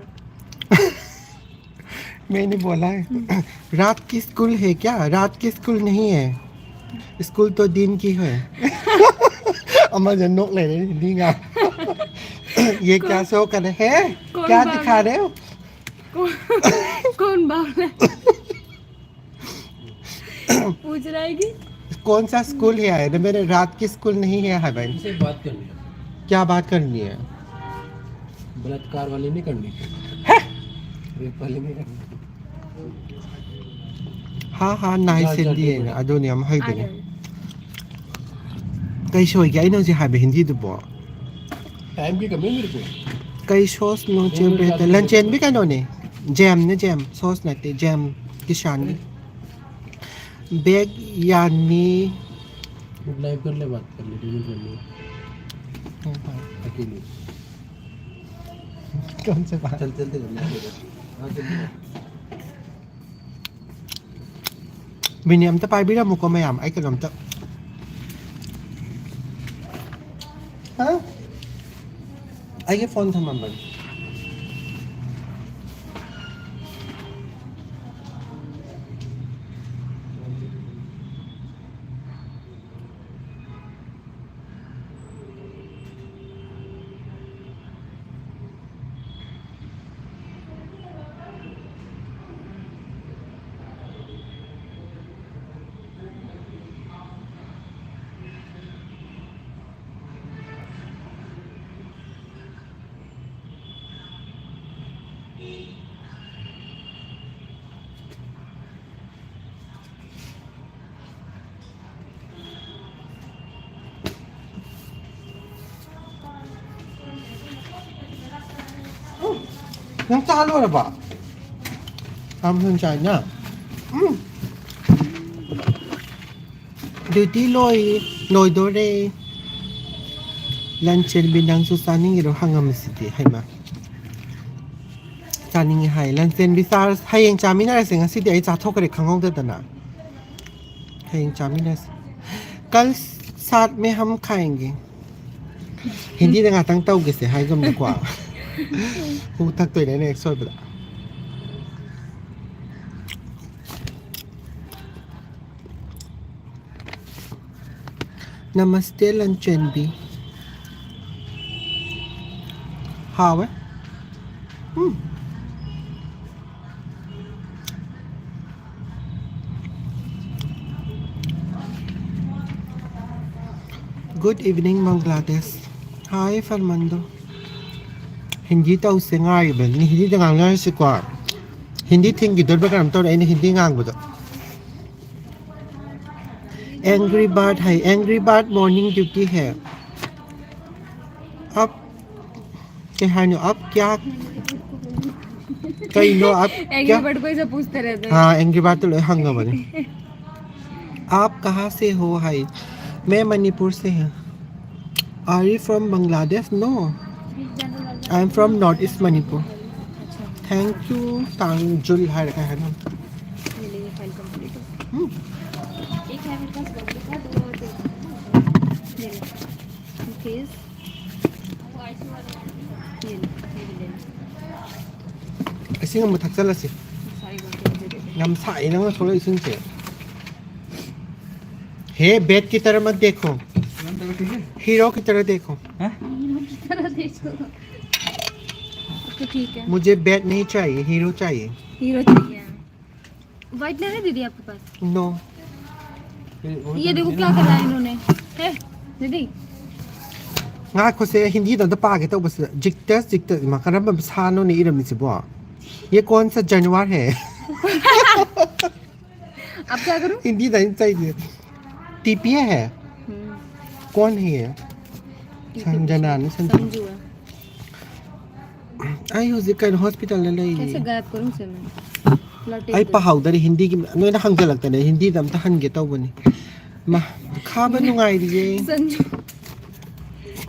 मैंने बोला है। रात की स्कूल है क्या? रात की स्कूल नहीं है। स्कूल तो दिन की है। ꯑꯃꯁꯦ ꯅꯣꯛ ꯂꯩꯔꯦ ꯍꯤꯟꯗꯤ ꯉꯥꯡ꯫ ये क्या शो कर रहे हैं? कौन क्या बाप दिखा है? रहे हो? कौन कौन बावला? पूछ रहा है कि कौन सा स्कूल है? अरे मेरे रात की स्कूल नहीं है, है भाई। इसे बात करनी है। क्या बात करनी है? बलात्कार वाली नहीं करनी। रेप वाली नहीं करनी। हाँ हाँ, नाइस जा, जा, हिंदी जा, है ना, जा। ꯑꯗꯨꯅꯤ ꯌꯥꯝ आ ꯍꯩꯕꯅꯦ꯫ जाओ। ꯀꯩ ꯁꯣꯏꯒꯦ ꯑꯩꯅ ꯍꯧꯖꯤꯛ ꯍꯥꯏꯕ ꯍꯤꯟꯗꯤꯗꯨꯕꯣ? टाइम की कमी है मेरे को। ꯀꯩ ꯁꯣꯁꯅꯣ ꯆꯦꯟꯕ ꯍꯦꯛꯇ ꯂꯟꯆꯦꯟꯕꯤ ꯀꯩꯅꯣꯅꯦ꯫ ꯖꯦꯝꯅꯦ ꯖꯦꯝ꯫ ꯁꯣꯁ ꯅꯠꯇꯦ ꯖꯦꯝ꯫ ꯀꯤꯁꯥꯟꯒꯤ꯫ ꯕꯦꯛ ꯌꯥꯅꯤ꯫ गुड लाइफ कर ले, बात कर ले, दोनों कर ले। अकेले। कौन से बात? चल चलते कर ले। हाँ, चल चल। ꯃꯤꯅꯤꯠ ꯑꯝꯇ ꯄꯥꯏꯕꯤꯔꯝꯃꯨꯀꯣ ꯃꯌꯥꯝ, ꯑꯩ ꯀꯩꯅꯣꯝꯇ꯫ ꯍꯥ? ꯑꯩꯒꯤ ꯐꯣꯟ ꯊꯝꯃꯝꯕꯅꯤ꯫ ꯅꯪ ꯆꯥ ꯂꯣꯏꯔꯕ? ꯌꯥꯝ ꯊꯨꯅ ꯆꯥꯏꯅ꯫ ꯎꯝ꯫ ꯗ꯭ꯌꯨꯇꯤ ꯂꯣꯏ ꯂꯣꯏꯗꯣꯔꯦ꯫ ꯂꯟꯆꯦꯟꯕꯤ, ꯅꯪꯁꯨ ꯆꯥꯅꯤꯡꯉꯤꯔꯣ ꯍꯪꯉꯝꯃꯤꯁꯤꯗꯤ? ꯍꯩꯃ꯫ ꯆꯥꯅꯤꯡꯉꯤ ꯍꯥꯏ꯫ ꯂꯟꯆꯦꯟꯕꯤ ꯆꯥꯔꯁ-, ꯍꯌꯦꯡ ꯆꯥꯃꯤꯟꯅꯔꯁꯦ꯫ ꯉꯁꯤꯗꯤ ꯑꯩ ꯆꯥꯊꯣꯛꯈ꯭ꯔꯦ ꯈꯪꯍꯧꯗꯗꯅ꯫ ꯍꯌꯦꯡ ꯆꯥꯃꯤꯟꯅꯁꯦ꯫ ꯀꯜ ꯁꯥꯠ ꯃꯦ ꯍꯝ ꯈꯥꯌꯦꯡꯒꯦ꯫ ꯍꯤꯟꯗꯤꯗ ꯉꯥꯛꯇꯪ ꯇꯧꯒꯦꯁꯦ ꯍꯥꯏꯒꯨꯝꯅꯀꯣ꯫ ꯍꯨ ꯊꯛꯇꯣꯏꯅꯦ ꯑꯩꯅ ꯍꯦꯛ ꯁꯣꯏꯕꯗ꯫ ꯅꯃꯁꯇꯦ ꯂꯟꯆꯦꯟꯕꯤ꯫ ꯍꯥꯎꯋꯦ꯫ ꯎꯝ꯫ Good evening, Bangladesh. Hi, Fernando. Hindi ꯇꯧꯁꯦ ꯉꯥꯏꯔꯤꯕꯅꯤ꯫ ꯍꯤꯟꯗꯤꯗ ꯉꯥꯡꯅꯔꯁꯤꯀꯣ꯫ ꯍꯤꯟꯗꯤ ꯊꯤꯡꯈꯤꯗꯣꯔꯤꯕ꯭ꯔꯥ ꯀꯩꯅꯣꯝ ꯇꯧꯔꯦ ꯑꯩꯅ ꯍꯤꯟꯗꯤ ꯉꯥꯡꯕꯗꯣ꯫ Angry Bird ꯍꯥꯏ, Angry Bird morning duty ꯍꯦ꯫ ꯑꯞ ꯀꯩ ꯍꯥꯏꯅꯣ? ꯑꯞ ꯀꯌꯥ? ꯀꯩꯅꯣ? ꯑꯞ ꯑꯦꯡꯒ꯭ꯔꯤ ꯀꯌꯥ? ꯕꯔꯗ ꯀꯣꯏꯁꯦ ꯄꯨꯁꯇꯦ ꯔꯍꯇꯦ ꯍꯥꯏ꯫ ꯍꯥ, ꯑꯦꯡꯒ꯭ꯔꯤ ꯕꯥꯔꯗꯇ ꯂꯣꯏ ꯍꯪꯉꯕꯅꯦ꯫ ꯑꯞ ꯀꯍꯥ ꯁꯦ ꯍꯣ ꯍꯥꯏ꯫ ꯃꯦ ꯃꯅꯤꯄꯨꯔ ꯁꯦ ꯍꯦ꯫ Are you from Bangladesh? No. I am from North East Manipur. Thank you. ꯇꯥꯡꯖꯨꯜ ꯍꯥꯏꯔ ꯀꯩ ꯍꯥꯏꯅꯣ? ये लीजिए, फाइल कंप्लीट हो। हम्म। एक है मेरे पास बबली का, दो और दे दो। ये लो। रुपीज। ये लो, ये भी ले लो। ꯏꯁꯤꯡ ꯑꯃ ꯊꯛꯆꯜꯂꯁꯤ꯫ सारी बोतल मुझे दे दो। ꯌꯥꯝ ꯁꯥꯏ ꯅꯪꯅ ꯊꯣꯛꯂꯛꯏ ꯏꯁꯤꯡꯁꯦ꯫ हे बैट की तरह मत देखो, हीरो की तरह देखो। हैं? हीरो की तरह देखो। तो ठीक है। मुझे बैट नहीं चाहिए, हीरो चाहिए। हीरो चाहिए। व्हाइटनर है दीदी आपके पास? नो। ये देखो क्या करा है इन्होंने। है दीदी? ꯉꯥꯏꯈꯣꯁꯦ, ꯍꯤꯟꯗꯤꯗ ꯑꯝꯇ ꯄꯥꯒꯦ ꯇꯧꯕꯁꯤꯗ꯫ ꯖꯤꯛꯇꯁ, ꯖꯤꯛꯇꯁ꯫ ꯏꯃꯥ, ꯀꯔꯝꯕ ꯁꯥꯅꯣꯅꯦ ꯏꯔꯝꯃꯤꯁꯤꯕꯣ? ये कौन सा जानवर है? अब क्या करूं? ꯍꯤꯟꯗꯤꯗ ꯑꯩꯅ ꯆꯩꯁꯦ꯫ टीपीए है? हम्म। कौन है ये? संजना ने, संजना। संजू है। ꯑꯩ ꯍꯧꯖꯤꯛ ꯀꯩꯅꯣ ꯍꯣꯁꯄꯤꯇꯥꯜꯗ ꯂꯩꯔꯤ꯫ कैसे गायब करूं उसे मैं? ꯑꯩ ꯄꯥꯍꯧꯗꯔꯦ ꯍꯤꯟꯗꯤꯒꯤ, ꯅꯣꯏꯅ ꯍꯪꯖꯜꯂꯛꯇꯅ ꯍꯤꯟꯗꯤꯗ ꯑꯝꯇ ꯍꯟꯒꯦ ꯇꯧꯕꯅꯤ꯫ ꯃꯥ, ꯈꯥꯕ ꯅꯨꯡꯉꯥꯏꯔꯤꯌꯦ꯫ ꯁꯟꯖꯨ꯫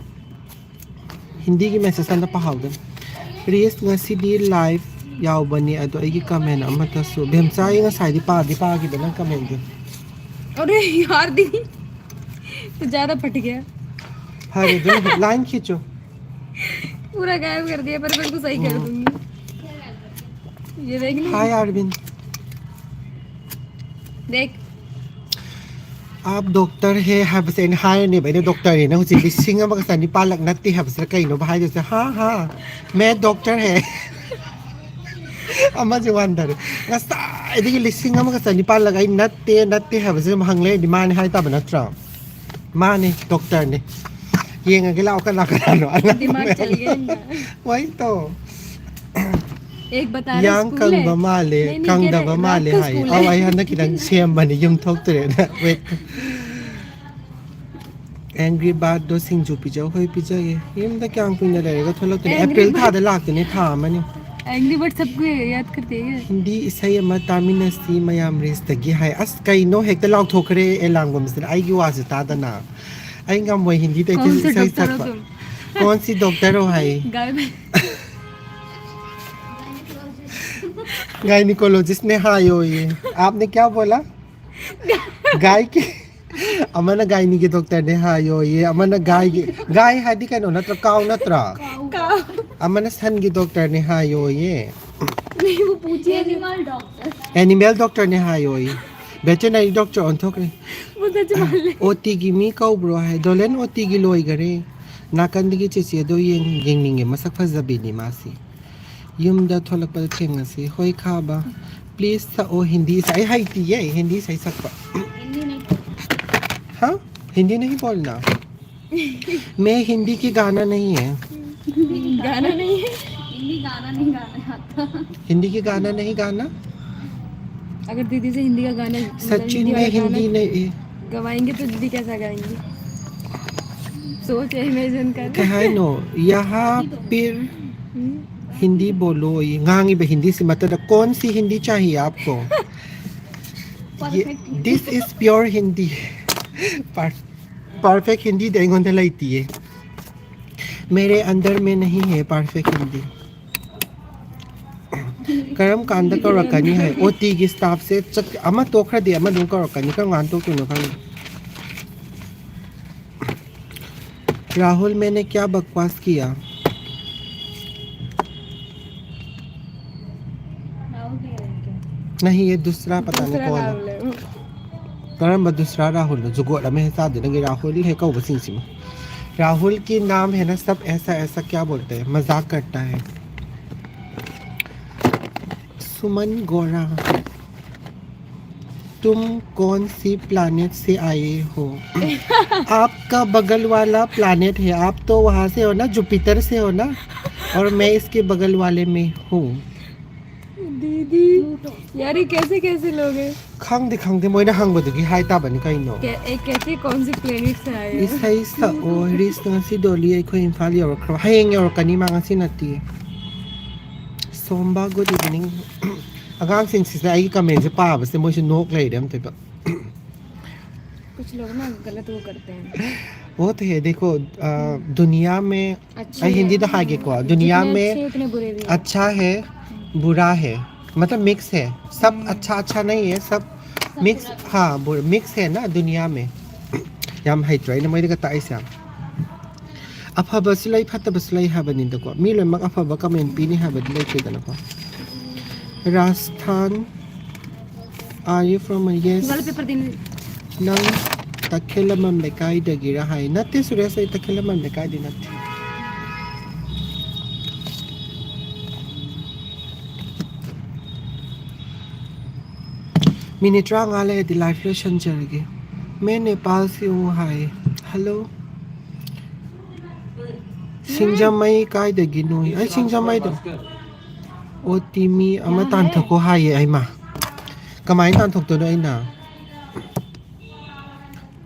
ꯍꯤꯟꯗꯤꯒꯤ ꯃꯦꯁꯦꯖ ꯑꯝꯇ ꯄꯥꯍꯧꯗꯔꯦ꯫ ꯔꯤꯁ ꯉꯁꯤꯗꯤ ꯂꯥꯏꯚ ꯌꯥꯎꯕꯅꯤ, ꯑꯗꯣ ꯑꯩꯒꯤ ꯀꯃꯦꯟ ꯑꯃꯠꯇꯁꯨ, ꯕꯦꯝꯆꯥ, ꯑꯩ ꯉꯁꯥꯏꯗꯤ ꯄꯥꯗꯤ ꯄꯥꯈꯤꯕ ꯅꯪ ꯀꯃꯦꯟꯗꯨ꯫ अरे यार दीदी, कुछ ज्यादा फट गया। ꯐꯔꯦ ꯑꯗꯨꯝ line ꯈꯤꯆꯣ꯫ पूरा गायब कर दिया, पर मैं इसको सही कर दूंगी। ये देख लो। हाय अरविंद। देख। आप डॉक्टर है ꯍꯥꯏꯕꯁꯦ ꯑꯩꯅ ꯍꯥꯏꯔꯅꯦꯕ, ꯑꯩꯅ ꯗꯣꯛꯇꯔꯅꯦꯅ ꯍꯧꯖꯤꯛ ꯂꯤꯁꯤꯡ ꯑꯃꯒ ꯆꯅꯤꯄꯥꯜꯂꯛ ꯅꯠꯇꯦ ꯍꯥꯏꯕꯁꯤꯗ ꯀꯩꯅꯣꯕ ꯍꯥꯏꯗꯣꯏꯁꯦ? ꯍꯥ ꯍꯥ, मैं डॉक्टर है꯫ ꯑꯃꯁꯦ ꯋꯥꯟꯗꯔꯦ꯫ ꯉꯁꯥꯏꯗꯒꯤ ꯂꯤꯁꯤꯡ ꯑꯃꯒ ꯆꯅꯤꯄꯥꯜꯂꯛ ꯑꯩ ꯅꯠꯇꯦ ꯅꯠꯇꯦ ꯍꯥꯏꯕꯁꯦ ꯑꯗꯨꯝ ꯍꯪ ꯂꯩꯔꯗꯤ ꯃꯥꯅꯦ ꯍꯥꯏꯇꯥꯕ ꯅꯠꯇ꯭ꯔꯣ? ꯃꯥꯅꯦ, ꯗꯣꯛꯇꯔꯅꯦ꯫ ꯌꯦꯡꯉꯒꯦ ꯂꯥꯛꯑꯣ, ꯀꯅꯥ ꯀꯅꯥꯅꯣ ꯑꯅꯧꯕ दिमाग ꯆꯠꯂꯦ ꯃꯌꯥꯝ꯫ ꯏꯟꯅ꯫ ꯋꯥꯏ ꯇꯧ꯫ एक बता रहे ꯌꯥꯡ स्कूल है। ꯀꯪꯕ ꯃꯥꯜꯂꯦ, नहीं, नहीं, कह रहे, ꯀꯪꯗꯕ रात ꯃꯥꯜꯂꯦ का ꯍꯥꯏꯌꯦ꯫ स्कूल है। ꯑꯧ, ꯑꯩ ꯍꯟꯗꯛ ꯈꯤꯇꯪ ꯁꯦꯝꯕꯅꯤ, ꯌꯨꯝ ꯊꯣꯛꯇ꯭ꯔꯦꯅ꯫ Wait. Angry Bird ꯗꯣ ꯁꯤꯡꯖꯨ ꯄꯤꯖꯧ? ꯍꯣꯏ, ꯄꯤꯖꯒꯦ꯫ ꯌꯨꯝꯗ ꯀꯌꯥꯝ ꯀꯨꯏꯅ ꯂꯩꯔꯒ ꯊꯣꯛꯂꯛꯇꯣꯏꯅꯣ? Angry April Bird. ꯊꯥꯗ ꯂꯥꯛꯇꯣꯏꯅꯦ, ꯊꯥ ꯑꯃꯅꯤ꯫ Angry Bird सबको याद करते हैं। ꯍꯤꯟꯗꯤ ꯏꯁꯩ ꯑꯃ ꯇꯥꯃꯤꯟꯅꯁꯤ ꯃꯌꯥꯝ ꯔꯤꯁꯇꯒꯤ ꯍꯥꯏ꯫ ꯑꯁ, ꯀꯩꯅꯣ ꯍꯦꯛꯇ ꯂꯥꯎꯊꯣꯛꯈ꯭ꯔꯦ ꯑꯦꯂꯥꯡꯒꯨꯝꯕꯁꯤꯅ, ꯑꯩꯒꯤ ꯋꯥꯁꯦ ꯇꯥꯗꯅ꯫ ꯑꯩ ꯉꯝꯃꯣꯏ ꯍꯤꯟꯗꯤꯗ ꯏꯁꯩ ꯁꯛꯄ꯫ कौन सी डॉक्टर हो तुम? कौन सी डॉक्टर हो ꯍꯥꯏ? गाय में। Gynecologist ने हाँ यो ये। आपने क्या बोला? गाय की, ꯑꯃꯅ ꯒꯥꯏꯅꯤꯒꯤ ꯗꯣꯛꯇꯔꯅꯦ ꯍꯥꯏꯌꯣꯌꯦ, ꯑꯃꯅ ꯒꯥꯏꯒꯤ, ꯒꯥꯏ ꯍꯥꯏꯗꯤ ꯀꯩꯅꯣ ꯅꯠꯇ꯭ꯔꯣ? ꯀꯥꯎ ꯅꯠꯇ꯭ꯔꯣ? काऊ। ꯑꯃꯅ ꯁꯟꯒꯤ ꯗꯣꯛꯇꯔꯅꯦ ꯍꯥꯏꯌꯣꯌꯦ꯫ नहीं, वो पूछिए। Animal doctor. ꯑꯦꯅꯤꯃꯦꯜ ꯗꯣꯛꯇꯔꯅꯦ ꯍꯥꯏꯌꯣꯌꯦ꯫ ꯚꯦꯇꯦꯅꯔꯤ ꯗꯣꯛꯇꯔ ꯑꯣꯟꯊꯣꯛꯈ꯭ꯔꯦ꯫ वो सच मालूम। ꯑꯣ ꯇꯤꯒꯤ ꯃꯤ ꯀꯧꯕ꯭ꯔꯣ ꯍꯥꯏ꯫ ꯗꯣꯂꯦꯟ ꯑꯣ ꯇꯤꯒꯤ ꯂꯣꯏꯈꯔꯦ꯫ ꯅꯥꯀꯟꯗꯒꯤ ꯆꯦꯆꯦꯗꯣ ꯌꯦꯡ-, ꯌꯦꯡꯅꯤꯡꯉꯦ꯫ ꯃꯁꯛ ꯐꯖꯕꯤꯅꯤ ꯃꯥꯁꯤ꯫ ꯌꯨꯝꯗ ꯊꯣꯛꯂꯛꯄꯗ ꯊꯦꯡꯅꯁꯤ꯫ ꯍꯣꯏ ꯈꯥꯕ꯫ Please ꯁꯛꯑꯣ ꯍꯤꯟꯗꯤ ꯏꯁꯩ꯫ ꯑꯩ ꯍꯩꯇꯤꯌꯦ ꯍꯤꯟꯗꯤ ꯏꯁꯩ ꯁꯛꯄ꯫ हिंदी नहीं। हाँ? हिंदी नहीं बोलना। मैं हिंदी की गाना नहीं है। गाना नहीं है। हिंदी गाना नहीं गाना आता। हिंदी की गाना नहीं गाना। अगर दीदी से हिंदी का गाना, मतलब सचिन हिंदी मैं वाला गाना हिंदी नहीं। गवाएंगे तो दीदी कैसा गाएंगी? सोच है, इमेजिन कर। कहानो, यहाँ पर हम्म। हिंदी बोलो, ये ꯉꯥꯡꯉꯤꯕ ꯍꯤꯟꯗꯤꯁꯤ ꯃꯇꯗ कौन सी हिंदी चाहिए आपको? ये, this is pure Hindi. Perfect हिंदीꯗꯤ ꯑꯩꯉꯣꯟꯗ ꯂꯩꯇꯤꯌꯦ꯫ मेरे अंदर में नहीं है परफेक्ट हिंदी। ꯀꯔꯝ ꯀꯥꯟꯗ ꯀꯧꯔꯛꯀꯅꯤ ꯍꯥꯏ? ꯑꯣ ꯇꯤꯒꯤ ꯁ꯭ꯇꯥꯐꯁꯦ ꯆꯠ ꯑꯃ ꯇꯣꯛꯈ꯭ꯔꯗꯤ ꯑꯃ ꯑꯗꯨꯝ ꯀꯧꯔꯛꯀꯅꯤ꯫ ꯀꯔꯝ ꯀꯥꯟꯗ ꯇꯣꯛꯇꯣꯏꯅꯣ ꯈꯪꯗꯦ꯫ राहुल, मैंने क्या बकवास किया? नहीं, ये दूसरा पता नहीं दूसरा कौन है। राहुल है। ꯀꯔꯝꯕ ꯗꯨꯁꯔꯥ ꯔꯥꯍꯨꯜꯅꯣ? ꯖꯨꯒꯣꯠ ꯑꯃ ꯍꯦꯛ ꯆꯥꯗꯦ ꯅꯪꯒꯤ ꯔꯥꯍꯨꯜ ꯍꯦꯛ ꯀꯧꯕꯁꯤꯡꯁꯤꯃ꯫ राहुल की नाम है ना सब ऐसा ऐसा क्या बोलते हैं, मजाक करता है। सुमन गोरा, तुम कौन सी प्लैनेट से आए हो? आपका बगल वाला प्लैनेट है, आप तो वहां से हो ना, जुपिटर से हो ना, और मैं इसके बगल वाले में हूँ। दीदी, यार, ये कैसे कैसे लोग हैं? ꯈꯪꯗꯦ ꯈꯪꯗꯦ, ꯃꯣꯏꯅ ꯍꯪꯕꯗꯨꯒꯤ ꯍꯥꯏ ꯇꯥꯕꯅꯤ ꯀꯩꯅꯣ꯫ ꯀꯩ- ꯑꯩ ꯀꯩꯁꯦ ꯀꯣꯟ ꯁꯤ ꯄ꯭ꯂꯦꯅꯦꯠ ꯁꯦ ꯍꯥꯏ? ꯏꯁꯩ ꯁꯛꯑꯣ꯫ ꯔꯤꯁ, ꯉꯁꯤ ꯗꯣꯂꯤ ꯑꯩꯈꯣꯏ ꯏꯝꯐꯥꯜ ꯌꯧꯔꯛꯈ꯭ꯔꯕ? ꯍꯌꯦꯡ ꯌꯧꯔꯛꯀꯅꯤ ꯃꯥ, ꯉꯁꯤ ꯅꯠꯇꯦ꯫ ꯁꯣꯝꯕ, ꯒꯨꯗ ꯏꯚꯤꯅꯤꯡ꯫ ꯑꯉꯥꯡꯁꯤꯡꯁꯤꯅ ꯑꯩꯒꯤ ꯀꯃꯦꯟꯁꯦ ꯄꯥꯕꯁꯦ ꯃꯣꯏꯁꯦ ꯅꯣꯛ ꯂꯩꯔꯦ ꯑꯝꯇꯣꯏꯕ꯫ कुछ लोग ना गलत वो करते हैं। वो तो है, देखो, अ, दुनिया में, अच्छा, ꯑꯩ ꯍꯤꯟꯗꯤꯗ ꯍꯥꯏꯒꯦꯀꯣ, दुनिया में अच्छा है, बुरा है, मतलब मिक्स है, सब अच्छा अच्छा नहीं है, सब मिक्स। हाँ, मिक्स है ना दुनिया में। ꯌꯥꯝ ꯍꯩꯇ꯭ꯔꯣ ꯑꯩꯅ ꯃꯣꯏꯗꯒ ꯇꯥꯛꯏꯁꯦ? ꯑꯐꯕꯁꯨ ꯂꯩ, ꯐꯠꯇꯕꯁꯨ ꯂꯩ ꯍꯥꯏꯕꯅꯤꯗꯀꯣ꯫ ꯃꯤ ꯂꯣꯏꯅꯃꯛ ꯑꯐꯕ ꯀꯃꯦꯟ ꯄꯤꯅꯤ ꯍꯥꯏꯕꯗꯤ ꯂꯩꯇꯦꯗꯅꯀꯣ꯫ Rajasthan, are you from? Yes. ꯅꯪ ꯇꯈꯦꯂꯃꯝ ꯂꯩꯀꯥꯏꯗꯒꯤꯔ ꯍꯥꯏ꯫ ꯅꯠꯇꯦ ꯁꯨꯔꯦꯁ, ꯑꯩ ꯇꯈꯦꯂꯃꯝ ꯂꯩꯀꯥꯏꯗꯤ ꯅꯠꯇꯦ꯫ ꯃꯤꯅꯤꯠ ꯇꯔꯥꯃꯉꯥ ꯂꯩꯔꯗꯤ ꯂꯥꯏꯐ ꯂꯣꯏꯁꯤꯟꯖꯔꯒꯦ꯫ मैं नेपाल से हूँ, hi, hello. ꯁꯤꯡꯖꯃꯩ ꯀꯥꯏꯗꯒꯤꯅꯣ? ꯑꯩ ꯁꯤꯡꯖꯃꯩꯗ꯫ ꯑꯣ ꯇꯤ ꯃꯤ ꯑꯃ ꯇꯥꯟꯊꯣꯛꯈꯣ ꯍꯥꯏꯌꯦ꯫ ꯑꯩꯃ, ꯀꯃꯥꯏꯅ ꯇꯥꯟꯊꯣꯛꯇꯣꯏꯅꯣ ꯑꯩꯅ?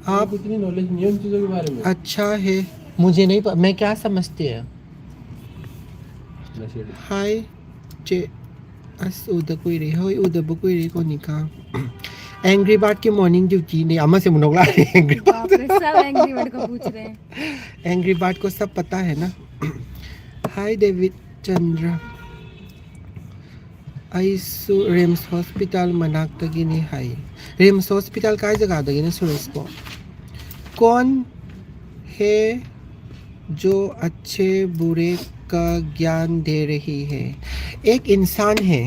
आप कुछ नहीं, नॉलेज नहीं है उन चीज़ों के बारे में। अच्छा है, मुझे नहीं प-, मैं क्या समझती है? ꯍꯥꯏ ꯆꯦ꯫ ꯑꯁ, ꯎꯗ ꯀꯨꯏꯔꯦ꯫ ꯍꯣꯏ, ꯎꯗꯕ ꯀꯨꯏꯔꯦ, ꯀꯣꯅꯤꯀꯥ꯫ Angry Bird ꯀꯤ morning duty ꯅꯦ꯫ ꯑꯃꯁꯦ ꯑꯃꯨꯛ ꯅꯣꯛꯂꯛꯑꯦ꯫ Angry Bird꯫ बाप रे, सब Angry Bird को पूछ रहे हैं। Angry Bird को सब पता है ना? Hi, David Chandra. ꯑꯩꯁꯨ ꯔꯤꯝꯁ ꯍꯣꯁꯄꯤꯇꯥꯜ ꯃꯅꯥꯛꯇꯒꯤꯅꯤ ꯍꯥꯏ꯫ ꯔꯤꯝꯁ ꯍꯣꯁꯄꯤꯇꯥꯜ ꯀꯥꯏ ꯖꯒꯥꯗꯒꯤꯅꯣ, ꯁꯨꯔꯦꯁꯄꯣ? कौन है जो अच्छे बुरे का ज्ञान दे रही है? एक इंसान है।